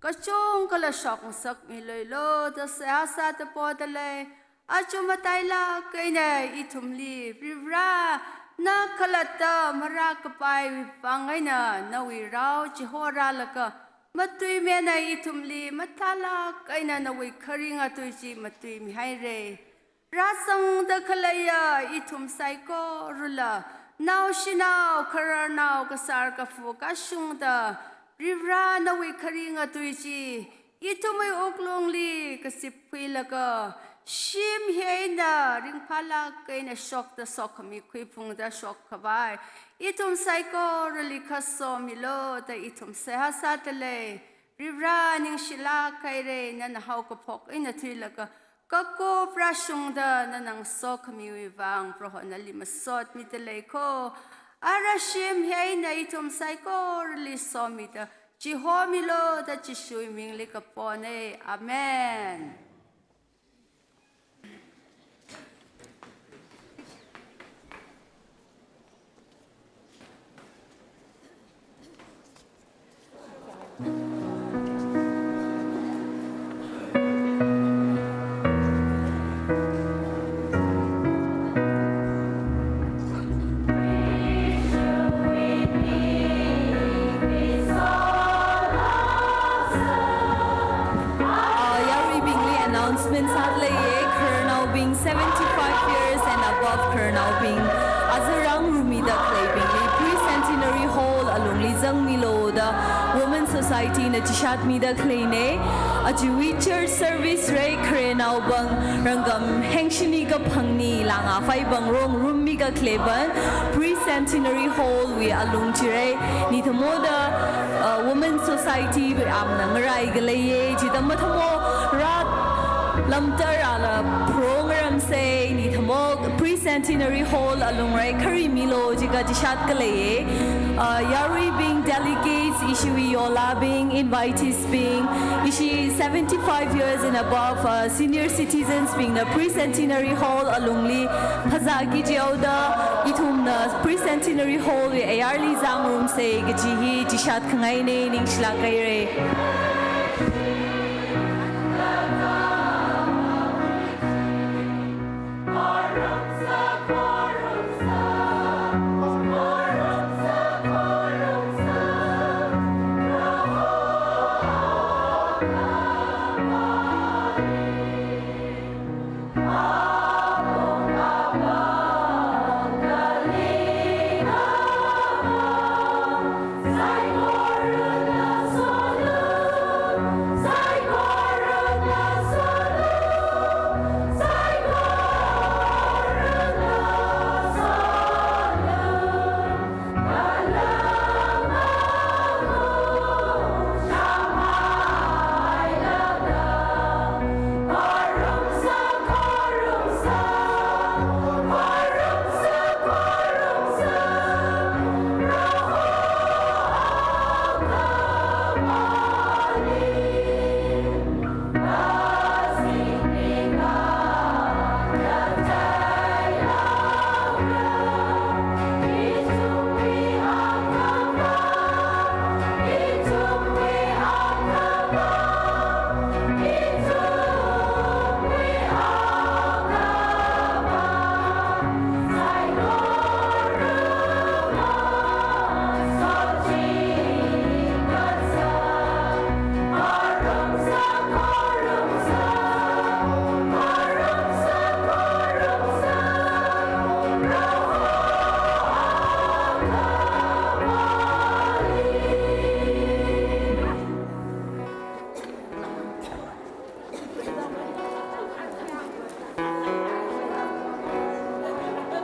kachungkhala shokngasakmiluilo da seihā sāda poda lei. Aja matailāk eina ithumli Varivara na khalatta marākapai vang eina nawui rao chihorālaga matuimeina ithumli mathālāk eina nawui kharinga tui chi matuimihaira. Rāzangda khaleiya ithum saikorala naoshinao khararnao kasār kafu kashungda Varivara nawui kharinga tui chi ithumwui wuklungli kazipkhuilaga shim hi eina ringphālāk eina shokda sokhami khuiphungda shokkhavai ithum saikorali khasomilu da ithum seihā sāda lei. Varivara ningshilāk haira, nana haokaphok eina thuilaga kakup rāshungda nana ngasokhamiwui vang Proho nali masotmida lei kho. Ara shim hi eina ithum saikorali somida chihomilu da Jishuwui mingli kapona. Amen. Ah, yaruibingli announcement sāda leiya, khararnaobing seventy-five years and above khararnaobing aja rāngarumida khaleibingli Pre-Centenary Hall alungli zangmilu da Women Society na chishatmida khaleina. Ajawui church service rei khararnaobing rangkam hengshini kaphangni langafai bang rong rummi kakhle bang Pre-Centenary Hall wui alung chirei nithamo da, uh, Women Society wui amna ngarai kaleiya. Chithang mathamo rā lamtarala phrong ramsei, nithamo Pre-Centenary Hall alung rei kharimilu jiakha chishat kaleiya. Uh, yaruibing, delegates, ishiwui yolabing, invitees bing, ishi seventy-five years and above, uh, senior citizens bingna Pre-Centenary Hall alungli phazāki jihaoda ithumna Pre-Centenary Hall wui ayarli zangrumsei kaji hi chishat khangaina, ningshilāk haira.